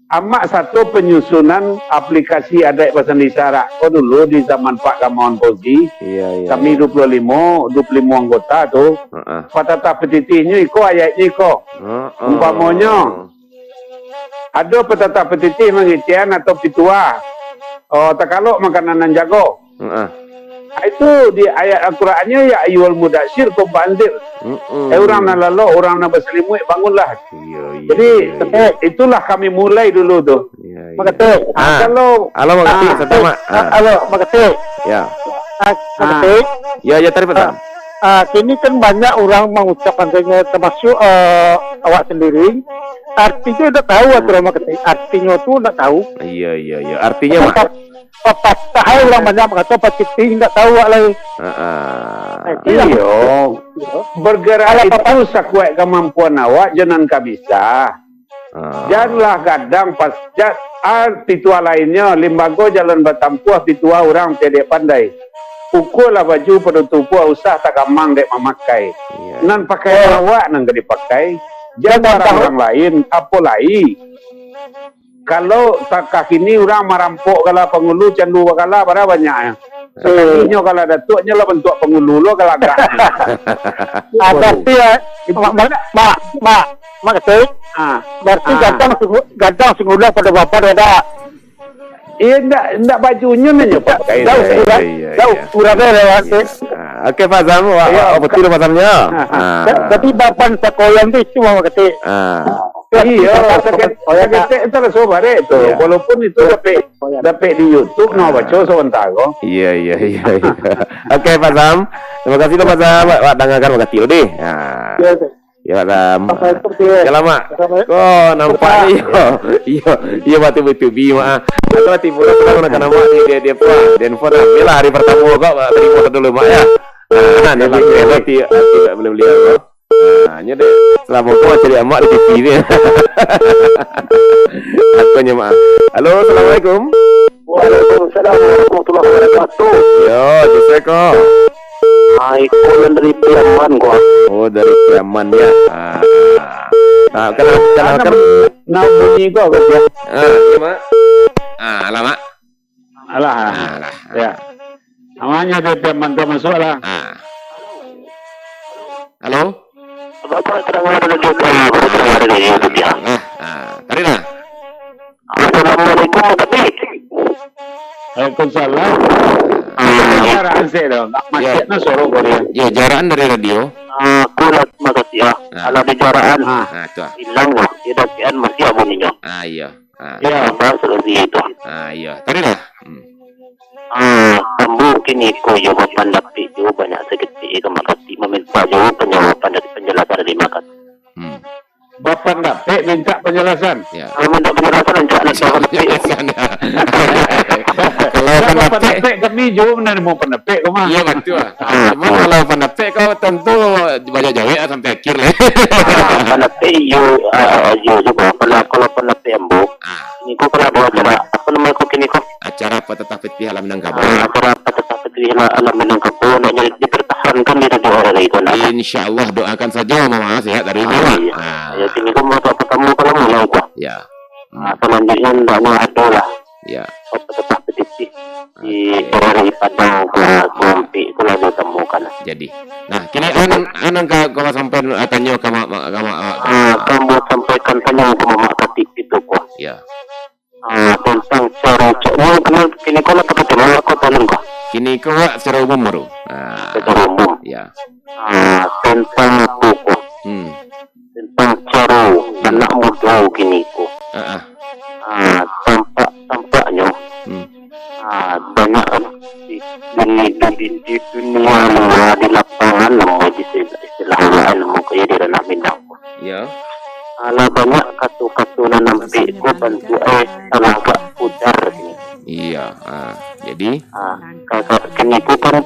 amak sato penyusunan aplikasi adaik basandi sarak. Oh, dulu di zaman Pak Gamawan Fauzi, iya, iya, kami iya, dua puluh lima, dua puluh lima anggota tu, heeh, patatah patitihnyo iko, ayaiknyo iko. Heeh. Umpamonyo, ado patatah patitih mangecekan atau pituah, oh, takalok makanan nan jago. Heeh. Ah, itu di ayat Al-Qurannyo, "Ya ayyuhal mudatsir, qum fa'anzir." Mm-mm. Eh, urang nan lalok, urang nan basalimuik, bangunlah. Iya, iya, jadi, iya, iya, itulah kami mulai dulu tu. Iya, iya. Makasih. Ah, kalau, halo, makasih, ah, Mak. Ah, halo, makasih. Ya. Ah, makasih. Ya, ya, tadi pesan. Ah, ah, kini kan banyak urang mangucapkan, termasuk, eh, awak sendiri. Artinyo ndak tahu, aturan makasih. Artinyo tu ndak tahu. Iya, iya, iya. Artinyo, Mak? Papatah urang banyak bakato, patitih indak tahu awak lai. Heeh. Eh, itu yang iyo. Iyo. Bergerak itu sakuat kamampuan awak, jo nan ka bisa. Ah. Janlah gadang pas-, ja-, ah, pituah lainnyo, limbago jalan batampuah, pituah urang cadiak pandai. Ukualah baju pado tubuah, usah tagamang dek mamakai. Iya. Nan pakaian awak nan ka dipakai, jan barang urang lain, apo lai. Kalau takah kini urang marampok gala pangulu, candu bagala, bara banyaknyo. Sakalinyo gala datuak, nyo lah bantuak pangulu lo galagaknyo. Berarti, ya, Mak, Mak, Mak, Mak Ketik, ah, berarti, ah, gadang sunggu-, gadang sunggulang pado bapak dah. Iya, ndak, ndak bajunyo nyo pakai. Jauh, iya, kurang, iya, iya, jauh, iya, kurang dah lewat. Iya. Ah, oke, Pak Sam, wah, iya, wah, betul, Pak Samnya. Ah, ah. Ah. Jadi baban sakoyan tu itu, Mak Ketik. Ah. Iyo, saketek, saketek tu raso barek tu. Iyo. Walaupun itu dapek, dapek di YouTube, nah, baco sabanta ko. Iyo, iyo, iyo, iyo. Oke, Pak Sam. Terima kasih lah, Pak Sam. Wak, wak dangakan wak katiak deh. Nah. Iyo, Pak. Iyo, Pak Sam. Assalamualaikum, Pak. Iyo, Mak. Assalamualaikum. Ko nampak iyo. Iyo, iyo, batubi-tubi, Mak. Aku lah tibo lah, sudah manakan amak di, di, di apa? Di handphone lah. Biarlah hari pertama kau, Mak, terima dulu, Mak, ya. Nah, ni lah, nanti, nanti tak boleh beli apa. Nah, nyo dek, salamo ko cari amak di T V ni. Aku nyo, Mak. Halo, assalamualaikum. Waalaikumsalam warahmatullahi wabarakatuh. Yo, tu saya ko. Ah, iko nan dari Piaman ko. Oh, dari Piaman ya. Ah. Ah, kenal, kenal, Anak kenal. Nak bunyi ko, ko, ya. Ah, iya, Mak. Ah, alah, Mak. Alah. Alah. Ya. Namanya dia, dia mantap masuk lah. Ah. Halo? Bapak terang ada di YouTube, Bapak terang ada di YouTube, ya. Ah, ah. Tadi lah. Assalamualaikum, Pak Dik. Waalaikumsalam. Ah, ya. Jaraan sih, dah. Ya. Masih nak suruh kau dia. Ya, jaraan dari radio. Ah, aku lah, makasih, ah. Ah. Kalau di jaraan, ah, tu, ah, hilang lah. Dia dah kian masih abunyo. Ah, iya. Ah. Ya, bahas solusi itu. Ah, iya. Tadi lah. Hmm. Ah, ambo kini ko yo bapandapek jo banyak saketek ka Mak Katik maminta jo panjawaban dari, penjelasan dari Mak Katik. Hmm. Bapandapek minta penjelasan. Ya. Kalau minta penjelasan, minta nak tahu. Penjelasan, ya. Kalau pandapek, pandapek kami jo manarimo pandapek ko mah. Iya, betul lah. Ah, cuma kalau pandapek ko tentu banyak jawek lah sampai akhir lah. Ah, pandapek iyo, ah, iyo juga. Kalau, kalau pandapek ambo, ah, kini ko kalau ada acara, apa nama ko kini ko? Acara Patatah Pitih Alam Minangkabau. Ah, acara Patatah Pitih Alam Minangkabau, nak jadi dipertahankan di radio hari ko, nak? Insya Allah, doakan saja Mama sehat dari Mama. Ah, iya. Ah. Ya, kini ko masa pertama kalau mulai ko. Ya. Ah, hmm, selanjutnya ndaknya ada lah. Ya. Patatah Pitih di, oke, daerah Padang ke Suampik tu lah ditamukan. Jadi. Nah, kini an, an ka, ka sampai, ah, tanyo ka mak, mak, ka mak, mak. Ah, ka mak. Ambo sampaikan tanyo ka Mak Katik itu ko. Ya. Ah, tentang caro cak ni, kenal kini ko lah pakai teman ko, tanam ko. Kini ko wak secara umum baru. Ah. Secara umum. Ya. Ah, tentang apa ko? Hmm. Tentang caro anak mudo kini ko. Ah, ah. Ah, tampak, tampaknyo. Hmm. Ah, banyak di, di, di, di, di dunia luar, di lapangan, namo di istilah, istilah awak, namo kaya di ranah Minang. Ya. Alah banyak kato-kato nan ampek ko bantuak, eh, talangkak pudar kini. Iya, ah, jadi? Ah, ka-, ka-, kini ko kan,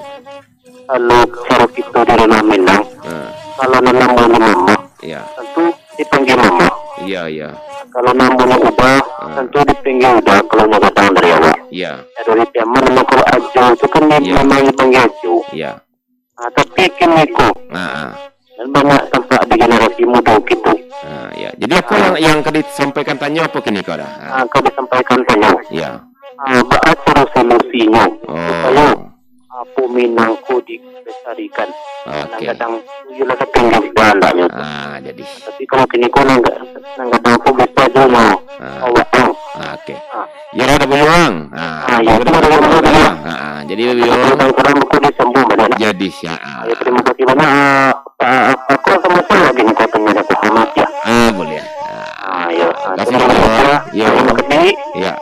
kalau caro kito di ranah Minang, ah, kalau nan namonyo mama, iya, tantu dipanggia mama. Iya, iya. Kalau namonyo uda, ah, tantu dipanggia uda, kalau nyo gadang dari awak. Iya. Dari Piaman, namo kalau ajo tu kan, iya, memang dipanggia ajo. Iya. Ah, tapi kini ko, ah, ah, dan banyak tampak di generasi mudo kito. Ah, ya. Jadi, apa, ah, yang, yang ka disampaikan tanyo apa kini ko dah? Ah. Ah, ka disampaikan tanyo. Ya. Ah, baa caro solusinyo, oh, supayo, ah, apo Minang ko dilestarikan. Oke. Kadang-kadang tu iyolah ka pinggir jalan ndaknyo tu. Ah, jadi. Tapi kalau kini ko nan ga-, nan gadang tu bisa jo nyo, ah, awak ang. Ah, oke. Ah. Ya, ada Buyuang. Ah, ah, ya, ada Buyuang. Ah, ah, jadi Buyuang. Kadang-kadang buku disambung balik lah. Jadi, ya, ah. Ya, terima kasih banyak, ah, Pak, Pak Ko, sama-sama lagi ni, kau tanya dah, Pak Ahmad, ya. Ah, boleh. Ah, ya, ah, terima kasih, Buyuang. Ya. Terima kasih. Ya.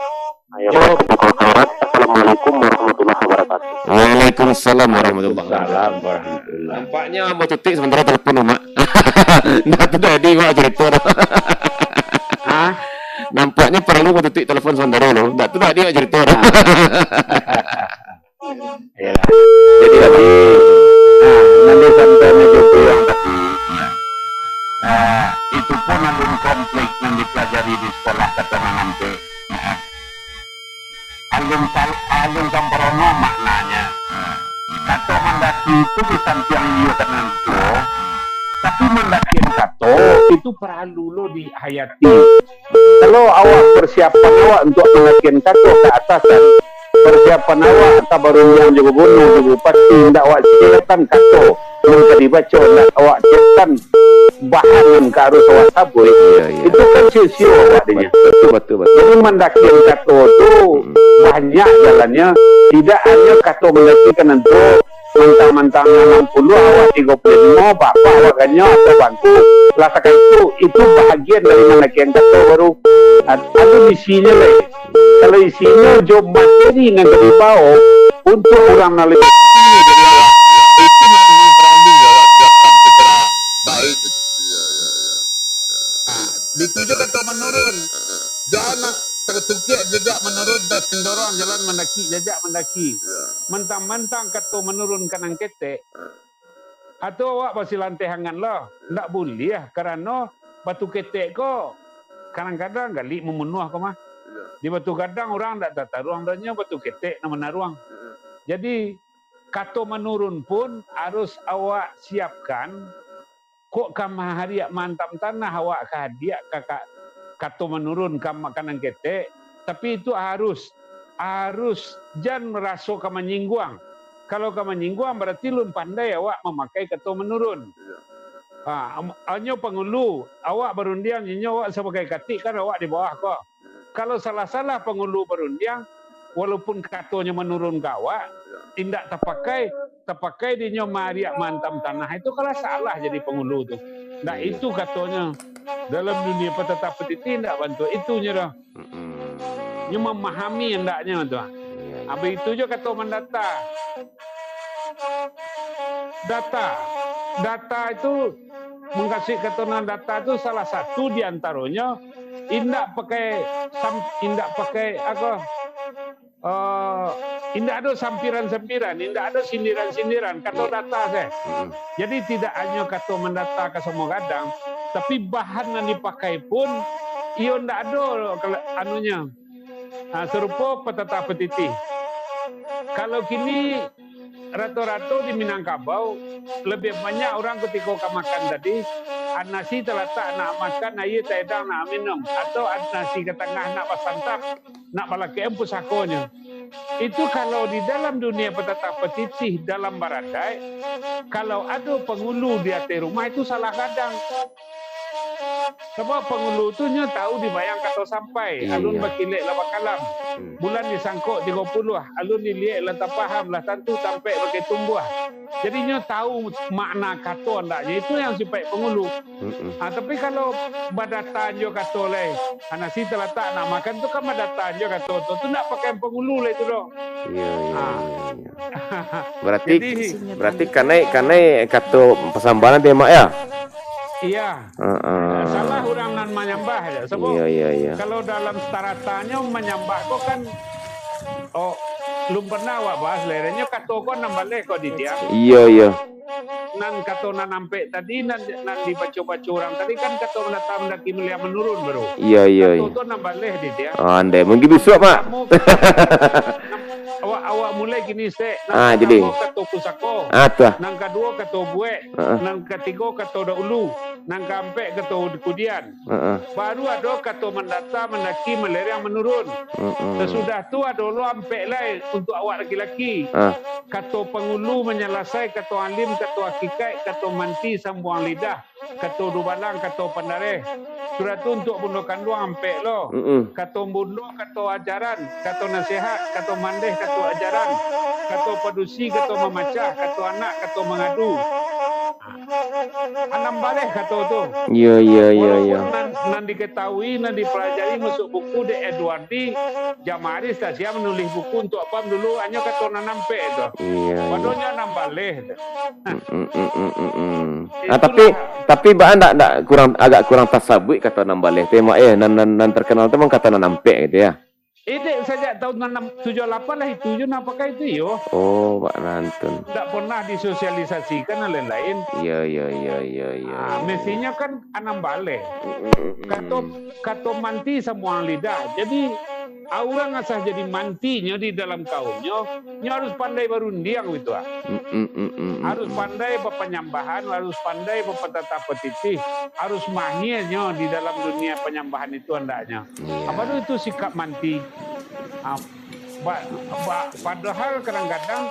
Ayo, Pak, Pak Ko, Assalamualaikum warahmatullahi wabarakatuh. Waalaikumsalam warahmatullahi wabarakatuh. Waalaikumsalam warahmatullahi. Nampaknya Ambo Tutik sementara telepon, Mak. Ndak tu dah di Mak cerita dah. Hah? Nampaknya perlu Ambo Tutik telepon sementara lo. Ndak tu dah di Mak cerita dah. Ah. Iyalah. Jadi tadi, nah, nan disampaikan Jokowi yang tadi, nah, itu pun alun konflik yang dipelajari di sekolah, kata nan nanti. Nah, alun sal-, alun samparono maknanya. Nah, kato mandaki itu di sampiang iyo ka nan tuo, tapi mandakian kato itu paralu lo dihayati. Kalau awak, persiapan awak untuak mandakian kato ka atasan, persiapan awak ka barundiang jo gubernur, jo bupati, indak awak siapkan kato nan ka dibaco, indak awak siapkan bahan nan ka harus awak sabuik, iya, iya, itu kan sio-sio awak dinyo. Betul, betul, betul. Jadi, mandakian kato tu, hmm, banyak jalannyo, tidak hanyo kato mandaki ka nan tuo, Mantang-mantang anam puluah, awak tigo puluah limo, bapak awak ganyo atau bangku, lah sakali tu, itu bahagian dari mandakian kato baru. Ad-, ado isinyo lai. Kalau isinyo jo materi nan ka dibao untuak urang nan labiah tinggi dari awak, itu memang paralu awak siapkan secara baik. Ha, itu jo kato manurun. Jan nak tarutukik jajak manurun, tasindorong jalan mandaki, jajak mandaki. Mantang-mantang kato manurun ka nan ketek, atau awak basilanteh angan lah. Ndak buliah, karano batu ketek ko kadang-kadang galik mamunuah ko mah. Di Batu Gadang urang ndak tataruang, dan nyo batu ketek nan manaruang. Jadi, kato manurun pun harus awak siapkan. Kok ka mahariak maantam tanah, awak ka hadiak ka, ka, kato manurun ka ma-, ka nan ketek, tapi itu harus, harus jan maraso ka manyingguang. Kalau ka manyingguang, bararti lun pandai awak mamakai kato manurun. Ha, am-, hanyo pangulu, awak barundiang, inyo awak sabagai katik, kan awak di bawah ko. Kalau salah-salah pangulu barundiang, walaupun katonyo manurun ka awak, indak tapakai, tapakai dinyo maariak maantam tanah, itu kalau salah jadi pangulu tu. Ndak itu katonyo. Dalam dunia patata patiti ndak bantuak itunyo doh. Nyo mamahami andaknyo tu. Abih itu jo kato mandata. Data. Data itu, mukasuik kato nan data tu salah satu di antaronyo indak pakai sam-, indak pakai, apo, eh, indak ado sampiran-sampiran, indak ado sindiran-sindiran, kato data sajo. Jadi, tidak hanyo kato mandata ka Samuang Gadang, tapi bahan nan dipakai pun, iyo ndak ado kala-, anunyo. Ha, sarupo patata patiti. Kalau kini, rato-rato di Minangkabau, labiah banyak urang kutiko ka makan tadi, nasi talatak nak makan, aia taedang nak minum, atau nasi ka tangah nak basantap, nak balakek-an pusakonyo. Itu kalau di dalam dunia patata patiti dalam baradaik, kalau ado pangulu di ateh rumah, itu salah gadang. Sabab pangulu tu nyo tahu dibayang kato sampai, alun bakilek lah bakalam. Bulan disangkok tigo puluah, alun diliek lah tapaham, lah tantu tampek bagai tumbuah. Jadi nyo tahu makna kato andaknyo, itu yang sipaik pangulu. Ha, tapi kalau badataan jo kato lai, ha, nasi talatak nak makan tu kan badataan jo kato tu, tu ndak pakai pangulu lai tu doh. Iyo, iyo, iyo, iyo. Berarti, jadi, berarti kanai, kanai kato pasambahan tu, Mak, ya? Iya. Heeh. Salah urang nan manyambah aja. Sabab, iya, iya, iya, kalau dalam saratanyo manyambah ko kan, oh, lun pernah awak bahas lai, nyo kato ko nan baleh ko, Ditya. Iya, iya. Nan kato nan ampek tadi, nan, nan dibaco-baco urang tadi kan kato mandata mandaki maliek manurun baru. Iya, iya, kato, iya, tu nan baleh, Ditya. Ah, andai. Mungkin bisuak, Mak. Awak, awak mulai kini, Sek. Nan, ah, jadi, partamo kato pusako. Ah, tu lah. Nan kaduo kato buek. Heeh. Nan katigo kato dahulu. Nan kaampek kato kudian. Heeh. Baru ado kato mandata, mandaki, malereang, manurun. Heeh. Sasudah tu ado lo ampek lai untuak awak laki-laki. Ah. Kato pangulu manyalasai, kato alim, kato hakikaik, kato manti sambuang lidah, kato dubalang, kato pandareh. Sudah tu untuak bundo kanduang ampek lo. Mm-mm. Kato bundo, kato ajaran, kato nasihat, kato mandeh, kato ajaran, kato padusi, kato mamacah, kato anak, kato mangadu. Anam baleh kato tu. Iyo, iyo, iyo, iyo. Walaupun nan, nan diketahui, nan dipelajari masuak buku dek Edwardi, Jamaris tak siap manulih buku untuak Apam dulu, hanyo kato nan ampek tu. Iyo, iyo. Padahal nyo anam baleh tu. Mm, mm, mm, mm, mm, mm. Ah, tapi, itulah. Tapi baa ndak, ndak kurang, agak kurang tasabuik kato anam baleh tu, Mak, eh, nan, nan, nan terkenal tu memang kato nan ampek gitu ya. Eh, dek, sajak tahun anam, tujuah lapan lah itu jo nan pakai tu yo. Oh, bak nantun. Ndak pernah disosialisasikan nan lain-lain. Iyo, iyo, iyo, iyo, iyo, ah, iyo, iyo. Mestinyo kan anam baleh. Mm, mm, mm, mm. Kato, kato manti sambuang lidah. Jadi, urang asah jadi mantinyo di dalam kaumnyo, nyo harus pandai barundiang gitu ah. Mm, mm, mm, mm, mm. Harus pandai bapanyambahan, harus pandai bapatata patiti, harus mahir nyo di dalam dunia panyambahan itu andaknyo. Iya. Apa tu, itu sikap manti. Ah, ba-, ba-, padahal kadang-kadang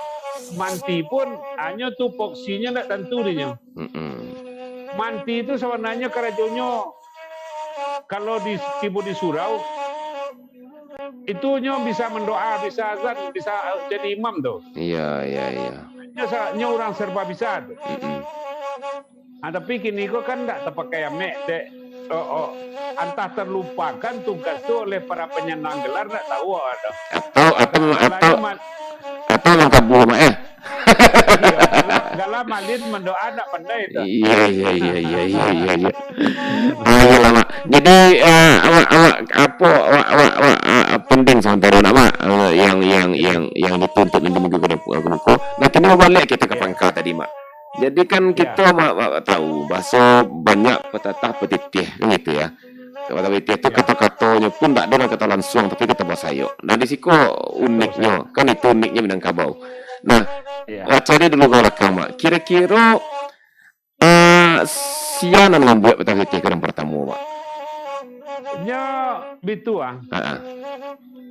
manti pun hanyo tu fungsinyo ndak tantu dinyo. Mm-mm. Manti tu sabananyo karajonyo kalau di, tibo di surau, itu nyo bisa mandoa, bisa azan, bisa, eh, jadi imam tu. Iya, iya, iya. Nyo sa-, nyo urang serba bisa tu. Mm-mm. Ah, tapi kini ko kan ndak tapakai amek, dek, oh, oh, antah terlupakan tugas tu oleh para penyandang gelar, ndak tahu awak tu. Atau, atau, Galanya atau, mal- atau mangkabu, Mak, eh? Iyo, gala, gala malin mandoa ndak pandai tu. Iya, iya, iya, iya, iya, iya, iya. Ah, iyalah, Mak. Jadi, eh, awak, awak, apo, awak, awak, awak, ah, ah, pending samantaro nak, Mak. Eh, yang, yang, yang, yang dituntut nanti minggu ke depan, ke muka. Nah, kini balik kita ke Ya. pangka tadi, Mak. Jadi kan Ya. kita, Mak, Mak tahu, bahaso banyak petatah petitih, kan gitu ya. Petatah petitih tu Ya. kato-katonyo pun tak ada dalam kata langsung, tapi kata bahasa yo. Nah, di siko uniknyo, kan itu uniknyo Minangkabau. Nah, Ya. ah, cari dulu ke belakang, Mak. Kira-kira, ah, sia nan mambuek petatah petitih ko nan partamo, Mak? Nyo bitu, ah. Ha, ah.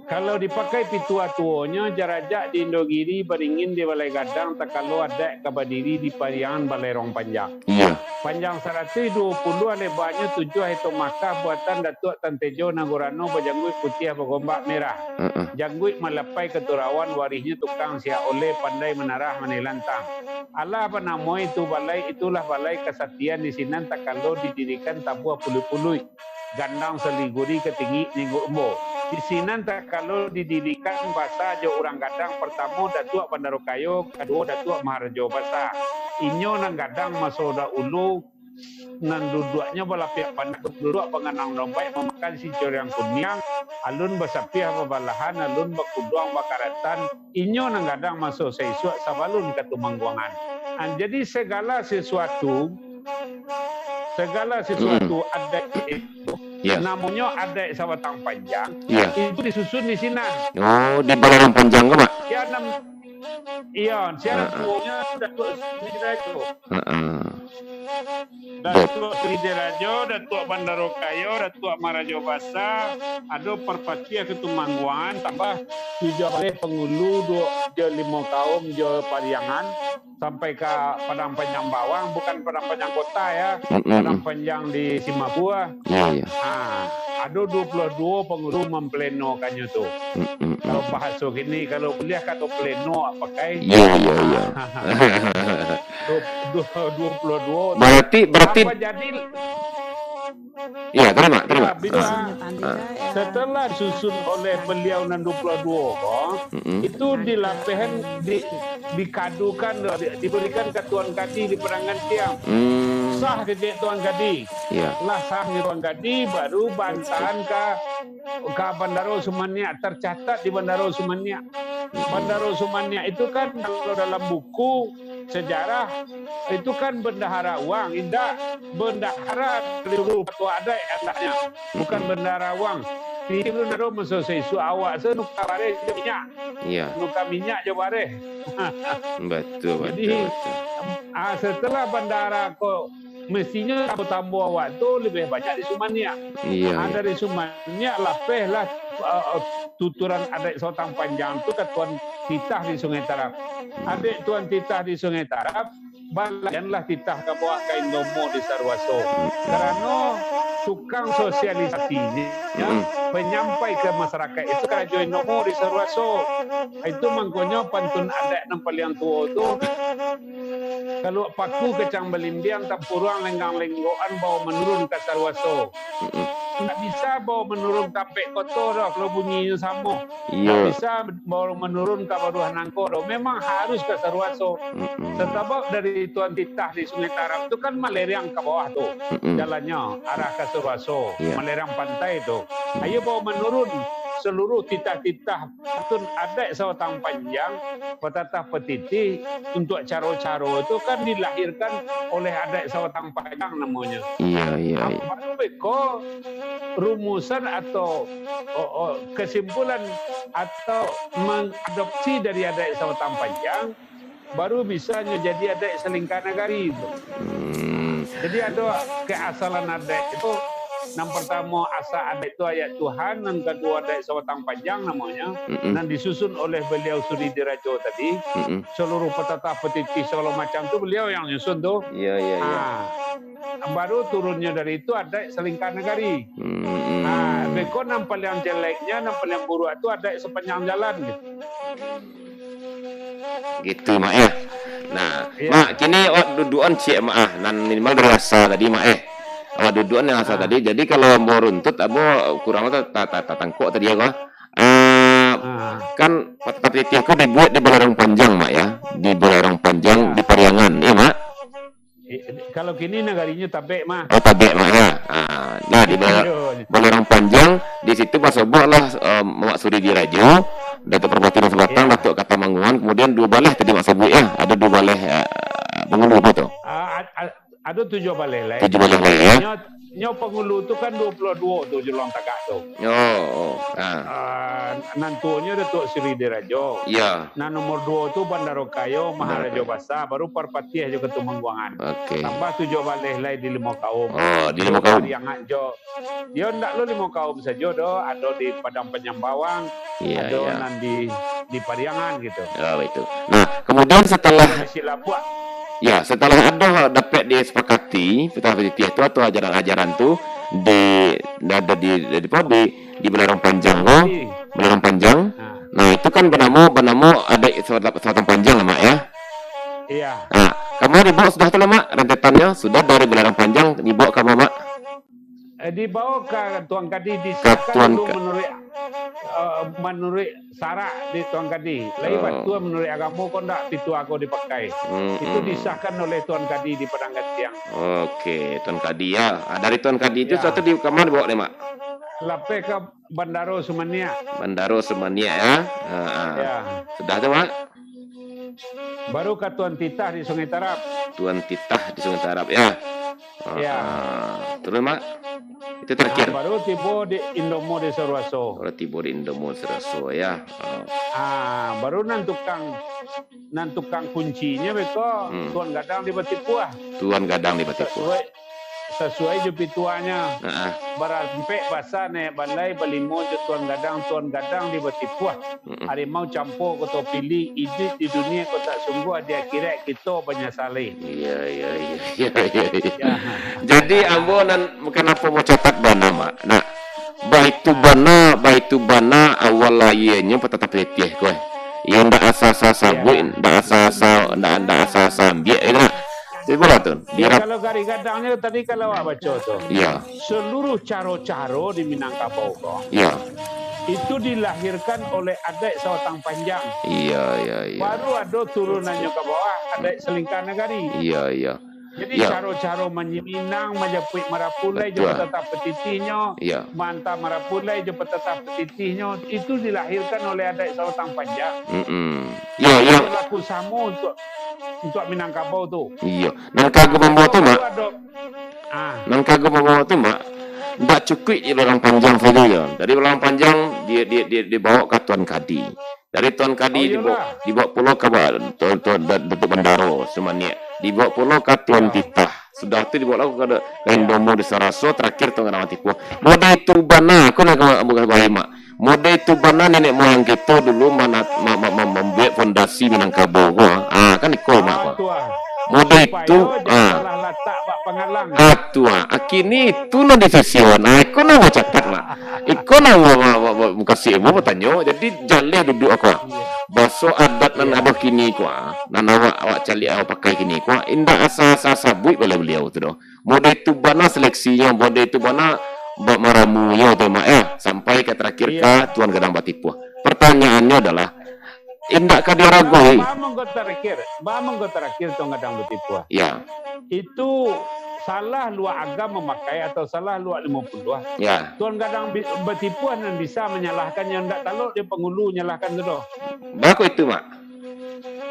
Kalau dipakai pituah tuonyo, jarajak di Indogiri, baringin di Balai Gadang, takalo adaik ka badiri di Pariangan Balai Rong Panjang. Iya. Panjang saratuih duo puluah, lebanyo tujuah, itu makah buatan Datuak Tan Tejo Nagorano, bajangguik putiah bagombak merah. Heeh. Jangguik malapai katurawan, warihnyo tukang siak oleh, pandai manarah manilantang. Alah banamo itu balai, itulah balai kasatian, di sinan takalo didirikan tabuah puluik-puluik gandang saliguri katinggi ninggo umbo. Di sinan takalo didirikan basa jo urang gadang, partamo Datuak Bandaro Kayo, kaduo Datuak Maharajo Basa. Inyo nan gadang maso dahulu, nan duduaknyo balapiak panak, duduak banganang dompet, mamakan sincuriang kuniang, alun basapiah babalahan, alun bakuduang bakaratan, inyo nan gadang maso saisuak sabalun ka Tumangguangan. Ah, jadi segala sesuatu, segala sesuatu Mm-mm. adaik itu, Ya. namonyo adaik Sabatang Panjang, Ya. itu disusun di sinan. Oh, di Balai Rong Panjang ko, Mak? Ya, nam-, iyo, siapa Ha, ha. tuonyo Datuak Sri Dirajo. Ha, ha. Datuak Sri Dirajo, Datuak Bandaro Kayo, Datuak Maharajo Basa, ado parpatiah ka Tumangguangan, tambah tujuah baleh pangulu, duo, jo limo kaum, jo Pariangan, sampai ka Padang Panjang Bawang, bukan Padang Panjang Kota ya, Mm-mm. Padang Panjang di Simabua. Iya, iya. Ha, ado duo puluah duo pangulu mamplenokanyo tu. Mm-mm. Kalau bahaso kini, kalau buliah kato pleno pakai. Iya, iya, iya. Duo, duo, duo puluah duo tu. Berarti, berarti Apa jadi Iya, terima, terima. Ya, bila Ah, ah. setelah disusun oleh beliau nan duo puluah duo ko, Mm-mm. itu dilapehan, di, dikadukan, di, diberikan ka Tuan Kadi di Padang Gantiang. Hmm. Sah kecek Tuan Kadi. Iya. Lah sah ni Tuan Kadi, baru bantahan ka, ka Bandaro Sumaniak, tercatat di Bandaro Sumaniak. Mm-mm. Bandaro Sumaniak itu kan kalau dalam buku sejarah, itu kan bendahara uang, indak bendahara seluruh ketua adat andaknya. Bukan Mm-mm. bendahara uang. Di Indonesia maso saisuak awak se nuka bareh jo minyak. Iya. Nuka minyak jo bareh. Betul, Jadi, betul, betul. ah, setelah bendahara ko, mestinyo tambo-tambo awak tu lebih banyak di Sumaniak. Iya, Ah, iya. dari Sumaniak lapehlah, ah, tuturan adaik Sabatang Panjang tu ka Tuan Titah di Sungai Tarab. Hmm. Adaik Tuan Titah di Sungai Tarab, balayanlah titah ka bawah ka Indomo di Saruaso. Hmm. Karano tukang sosialisasinyo, Hmm. penyampai ka masyarakat itu karajo Indomo di Saruaso. Itu mangkonyo pantun adaik nan paliang tuo tu, kaluak paku kacang balimbiang, tampuruang lenggang lenggokan, bao manurun ka Saruaso. Mm-mm. Ndak bisa bao manurun ka Ampek Koto doh, kalau bunyinyo samo. Ndak Iya. bisa bao manurun ka Baruah Nangko doh. Memang harus ka Saruaso. Mm-mm. Sabab dari Tuan Titah di Sungai Tarab tu kan malereang ka bawah tu. Mm-mm. Jalannyo arah ka Saruaso, Iya. malereang pantai tu. Mm. Ayo bao manurun saluruh titah-titah pantun adaik Sabatang Panjang, petatah petitih, untuak caro-caro tu kan dilahirkan oleh adaik Sabatang Panjang namonyo. Iya, iya, iya. Apo beko rumusan atau, o, o, kesimpulan atau mengadopsi dari adaik Sabatang Panjang, baru bisa nyo jadi adaik salingka nagari tu. Hmm. Jadi ado keasalan adaik tu, nan partamo asa adaik tu ayat Tuhan, nan kaduo adaik Sabatang Panjang namonyo, Mm-mm. nan disusun oleh beliau Suri Dirajo tadi, Mm-mm. seluruh petatah petitih segalo macam tu beliau yang nyusun tu. Iya, iya, iya. Ah, baru turunnyo dari itu adaik salingka nagari. Mm-mm. Ah, beko nan paliang jeleknyo, nan paliang buruak tu adaik sapanjang jalan gitu. Gitu, Mak, ya. Nah, Mak, kini awak dudukan ciek, Mak, ah. Nan minimal dari asa tadi, Mak, eh. Awak dudukan yang asa tadi. Jadi, kalau ambo runtut, ambo kurang ta-, ta-, ta-, tatangkok tadi, aku, ah. Ah, kan, Patah Pitih ko dibuek di Balarang Panjang, Mak, ya. Di Balarang Panjang, di Pariangan, ya, Mak? Eh, kalau kini nagarinyo Tabek, mah. Oh, Tabek, Mak, ya. Ah, nah, di Bala-, Balarang Panjang, di situ basoboklah, eh, Mak Suri Dirajo, Datuak Parpatiah Nan Sabatang, Datuak Katamangguangan, kemudian duo baleh tadi Mak sabuik, ya. Ada duo baleh, eh, pangulu apo tu? Ah, ad-, ad-, ado tujuah baleh lai. Tujuah baleh lai, ya. Nyo, nyo pangulu tu kan duo puluah duo tu Juluang Tagak tu. Oh, oh, ah. Ah, nan tuonyo Datuak Suri Dirajo. Ya. Nan nomor duo tu Bandaro Kayo, Maharajo Basa, baru Parpatiah jo Katumangguangan. Oke. Tambah tujuah baleh lai di Limau Kaum. Oh, di Limau Kaum. Pariangan jo. Yo, ndak lo Limau Kaum sajo doh, ado di Padang Panyambawang, ado nan di, di Pariangan gitu. Oh, itu. Nah, kemudian setelah, ya, setelah ado dapek disepakati, Patah Pitih tu atau ajaran-ajaran tu di, ada di, di, di, di Balarang Panjang ko, Balarang Panjang. Nah, itu kan banamo, banamo Adaik Sabatang Panjang lah, Mak, ya. Iya. Nah, kama dibaok sudah tu lah, Mak, rentetannyo, sudah dari Balarang Panjang dibaok kama, Mak? Eh, dibaok ka Tuan Kadi, disahkan dulu manuruik, eh, manuruik sarak di Tuan Kadi. Lai batua manuruik agamo ko ndak pituah ko dipakai. Itu disahkan oleh Tuan Kadi di Padang Gantiang. Oke, Tuan Kadi, ya. Ah, dari Tuan Kadi tu suatu di kama dibaok deh, Mak? Lapeh ka Bandaro Sumaniak. Bandaro Sumaniak, ya. Ha, ha. Ya. Sudah tu, Mak? Baru ka Tuan Titah di Sungai Tarab. Tuan Titah di Sungai Tarab, ya. Ha, ha. Terus, Mak? Itu terakhir. Ah, baru tibo di Indomo di Saruaso. Baru tibo di Indomo di Saruaso, ya. Ha. Ah, baru nan tukang, nan tukang kuncinyo beko, Tuan Gadang di Batipuah. Tuan Gadang di Batipuah. Sasuai, sasuai jo pituahnyo. Heeh. Barampek basa naiak balai, balimo jo Tuan Gadang, Tuan Gadang di Batipuah. Harimau campo koto pili, iduik di dunia kotak sungguah, di akhirat kito banyasali. Iya, iya, iya, iya, iya, iya. Ya. Jadi, ambo nan, kanapo ambo catat bana, Mak? Nah, baitu bana, baitu bana awal lahianyo Patah Pitih ko, eh. Iyo, ndak asa-asa sabuik, ndak asa-asa, ndak, ndak asa-asa ambiak, yo, Mak. Cubolah tu. Ya, kalau Gadang-Gadangnyo tadi kalau awak baco tu, seluruh caro-caro di Minangkabau ko, itu dilahirkan oleh Adaik Sabatang Panjang. Iya, iya, iya. Baru ado turunannyo ka bawah, Adaik Salingka Nagari. Iya, iya. Jadi, caro-caro manyiminang, manjapuik marapulai jo patatah patitihnyo, maanta marapulai jo patatah patitihnyo, itu dilahirkan oleh Adaik Sabatang Panjang. Mm-mm. Yo, yo. Berlaku samo untuak, untuak Minangkabau tu. Iyo. Nan kagum ambo tu, Mak. Nan kagum ambo tu, Mak, ndak cukuik di Balarang Panjang sajo, yo. Dari Balarang Panjang, di, di, di, dibaok ka Tuan Kadi. Dari Tuan Kadi dibaok, dibaok pulo ka ba-, Tuan, Tuan, Da-, Datuak Bandaro Sumaniak. Dibaok pulo ka Tuan Titah. Sudah tu dibaok lah ka, ka Indomo di Saruaso, terakhir Tuan Gadang Batipuah. Model itu bana, aku nak ka-, bukan baik, Mak. Model itu bana nenek moyang kito dulu mana-, ma-, ma-, ma-, mambuek fondasi Minangkabau ko. Ah, kan iko, Mak, ko. Model itu, ah. Ah, tu, ah. Ah, kini itu nan disisian. Ah, iko nan bacatat, Mak. Iko nan ba-, ba-, ba-, ba-, mukasuik ambo batanyo. Jadi, jaleh duduak ko. Baso adat nan ado kini ko, ah. Nan awak, awak caliak, awak pakai kini ko, ah. Indak asa-asa sabuik baleh baliau tu doh. Model itu bana seleksinyo, model itu bana ba-, maramunyo tu, Mak, yo. Sampai ka terakhir ka Tuan Gadang Batipuah. Pertanyaannyo adalah, indak ka diaragohi. Ba-, ba-, mangko terakhir, ba-, mangko terakhir Tuan Gadang Batipuah. Ya. Itu salah luak agam mamakai atau salah luak limo puluah. Ya. Tuan Gadang Bi-, Batipuah nan bisa manyalahkannyo, ndak talok di pangulu nyalahkan tu doh. Bako itu, Mak.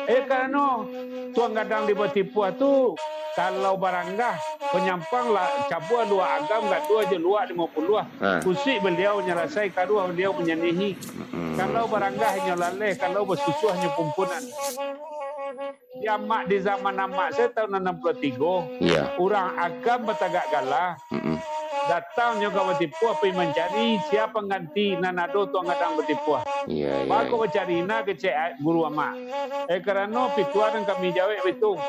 Eh, karano Tuan Gadang di Batipuah tu, kalau baranggah, panyampang lah, cabua luak agam, gaduah jo luak limo puluah. Ha. Kusuik baliau nyalasai, karuah baliau manyanihi. Mm-mm. Kalau baranggah inyo laleh, kalau basusuah inyo pumpunan. Di amak, di zaman amak saya tahun anam puluah tigo, iya, urang agam batagak gala, mm-mm, Datang nyo ka Batipuah, pai mancari sia pangganti nan ado Tuan Gadang Batipuah. Iyo, iyo. Bako bacari na kecek guru amak. Eh, karano pituah nan kami jawek baitu,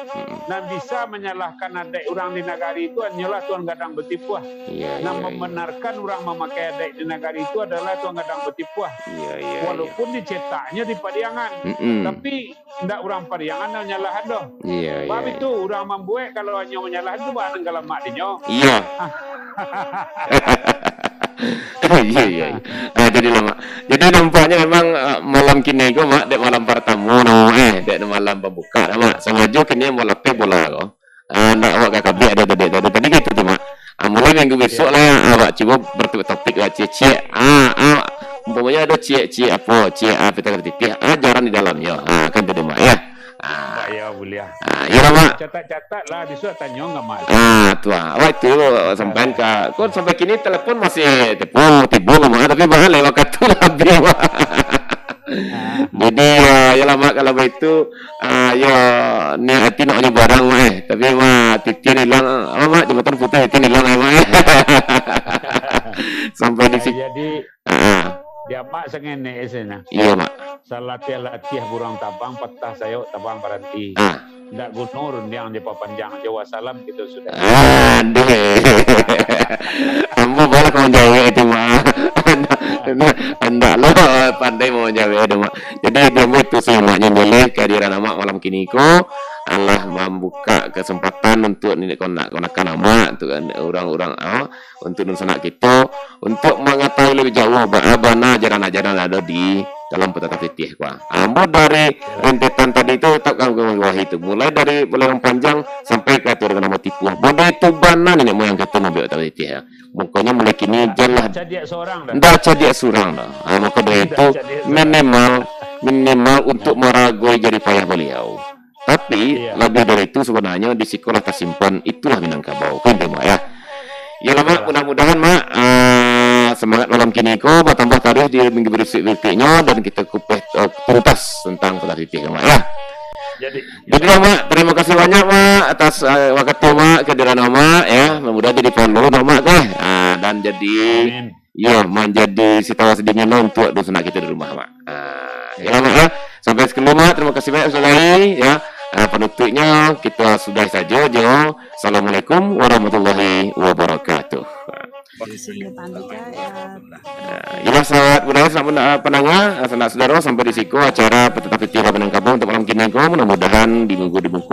nan bisa manyalahkan adaik urang di nagari tu hanyolah Tuan Gadang Batipuah. Iyo, iyo, iyo. Nan mambanarkan urang mamakai adaik di nagari tu adalah Tuan Gadang Batipuah. Iyo, iyo, iyo. Walaupun dicetaknyo di Pariangan, mm-mm, tapi ndak urang Pariangan nan nyalahan doh. Iyo, iyo, iyo. Bab itu, urang mambuek kalau hanyo manyalahan tu, baa nan ka lamak dinyo. Iyo. Iyo, iyo, iyo. Ah, jadi lah, Mak. Jadi nampaknyo memang, ah, malam kini ko, Mak, dek malam partamo, no, eh, dek malam pambuka, no, Mak. Sangajo kini malam teh bola ko. Ah, ndak awak ka kabik ado tadi, tadi, tadi gitu tu, Mak. Ah, mulai minggu besok lah, awak cubo bertopik-topik lah, ciek-ciek. Ah, ah, umpamonyo ado ciek-ciek apo, ciek, ah, pita katitih, ah, jarang di dalamnyo. Ah, kan tadi, Mak, ya. Ah. Iyo, buliah. Ah, iyo lah, Mak. Catat-catat lah, bisuak tanyo nggak masalah. Ah, tu ah. Awak tu sampaian ka, ko sampai kini telepon masih tibo, tibo, Mak, tapi Mak, lewat wakatu lah habis, Mak. Ah. Jadi, ah, iyolah, Mak, kalau baitu, ah, yo, niat ati nak bali barang, Mak, eh. Tapi, Mak, titin ilang, apo, Mak, jambatan putuih, titin ilang, eh, Mak, eh. Sampai di Ah, sini. Jadi, ah, di amak sangenek isi nah. Iyo, Mak. Salatiah-latiah burang tabang, patah sayok tabang baranti. Ah. Ndak guno rundiang dipapanjang, jo wassalam kito sudah. Aduh. Ambo balah ka manjawek itu, Mak. Andak, andak lo pandai manjawek itu, Mak. Jadi, ambo tu sajo, Mak, nyo boleh kehadiran Amak malam kini ko alah mambuka kesempatan untuk niniak konak-konakan Amak, untuk urang-urang, ah, untuk dunsanak kito, untuk mangatahui labiah jauah baa bana ajaran-ajaran ado di dalam Putaka Pitih ko. Ambo dari rentetan tadi tu, tak ka gawahi tu. Mulai dari Buleleng Panjang sampai ka Turunan Batipuah. Bana itu bana niniak moyang kito mambuek Putaka Pitih, ya. Mangkonyo mulai kini janlah cadiak surang dah. Ndak cadiak surang dah. Ha, mako dari itu, minimal, minimal untuk maragoi jarih payah baliau. Tapi, iya, labiah dari itu, sabananyo di sikolah tasimpan, itulah Minangkabau. Kan itu, Mak, ya? Iyolah, Mak, mudah-mudahan, Mak, ah, semangat malam kini ko batambah taruih di minggu berikutnyo, dan kito kupas, eh, tuntas tentang Putaka Pitih, Mak, ya? Jadi, jadilah, Mak, terima kasih banyak, Mak, atas, eh, wakatu, Mak, kehadiran Mak, ya. Mudah-mudahan jadi follow, Mak, teh. Ah, dan jadi, amin, yo, manjadi sitawa sadinyo untuak dunsanak kito di rumah, Mak. Ah, iyolah, Mak, ya. Sampai sakian, Mak. Terima kasih banyak, Ustaz Zahir, ya. Ah, panutupnyo, kito sudahi sajo, jo. Assalamualaikum warahmatullahi wabarakatuh. Di sini Pak Andika, ya. Ah, iyolah, sahabat budaya, sahabat pena-, pendengar, sanak saudara, sampai di siko acara Putaka Pitih Minangkabau untuk malam kini ko. Mudah-mudahan di minggu, di minggu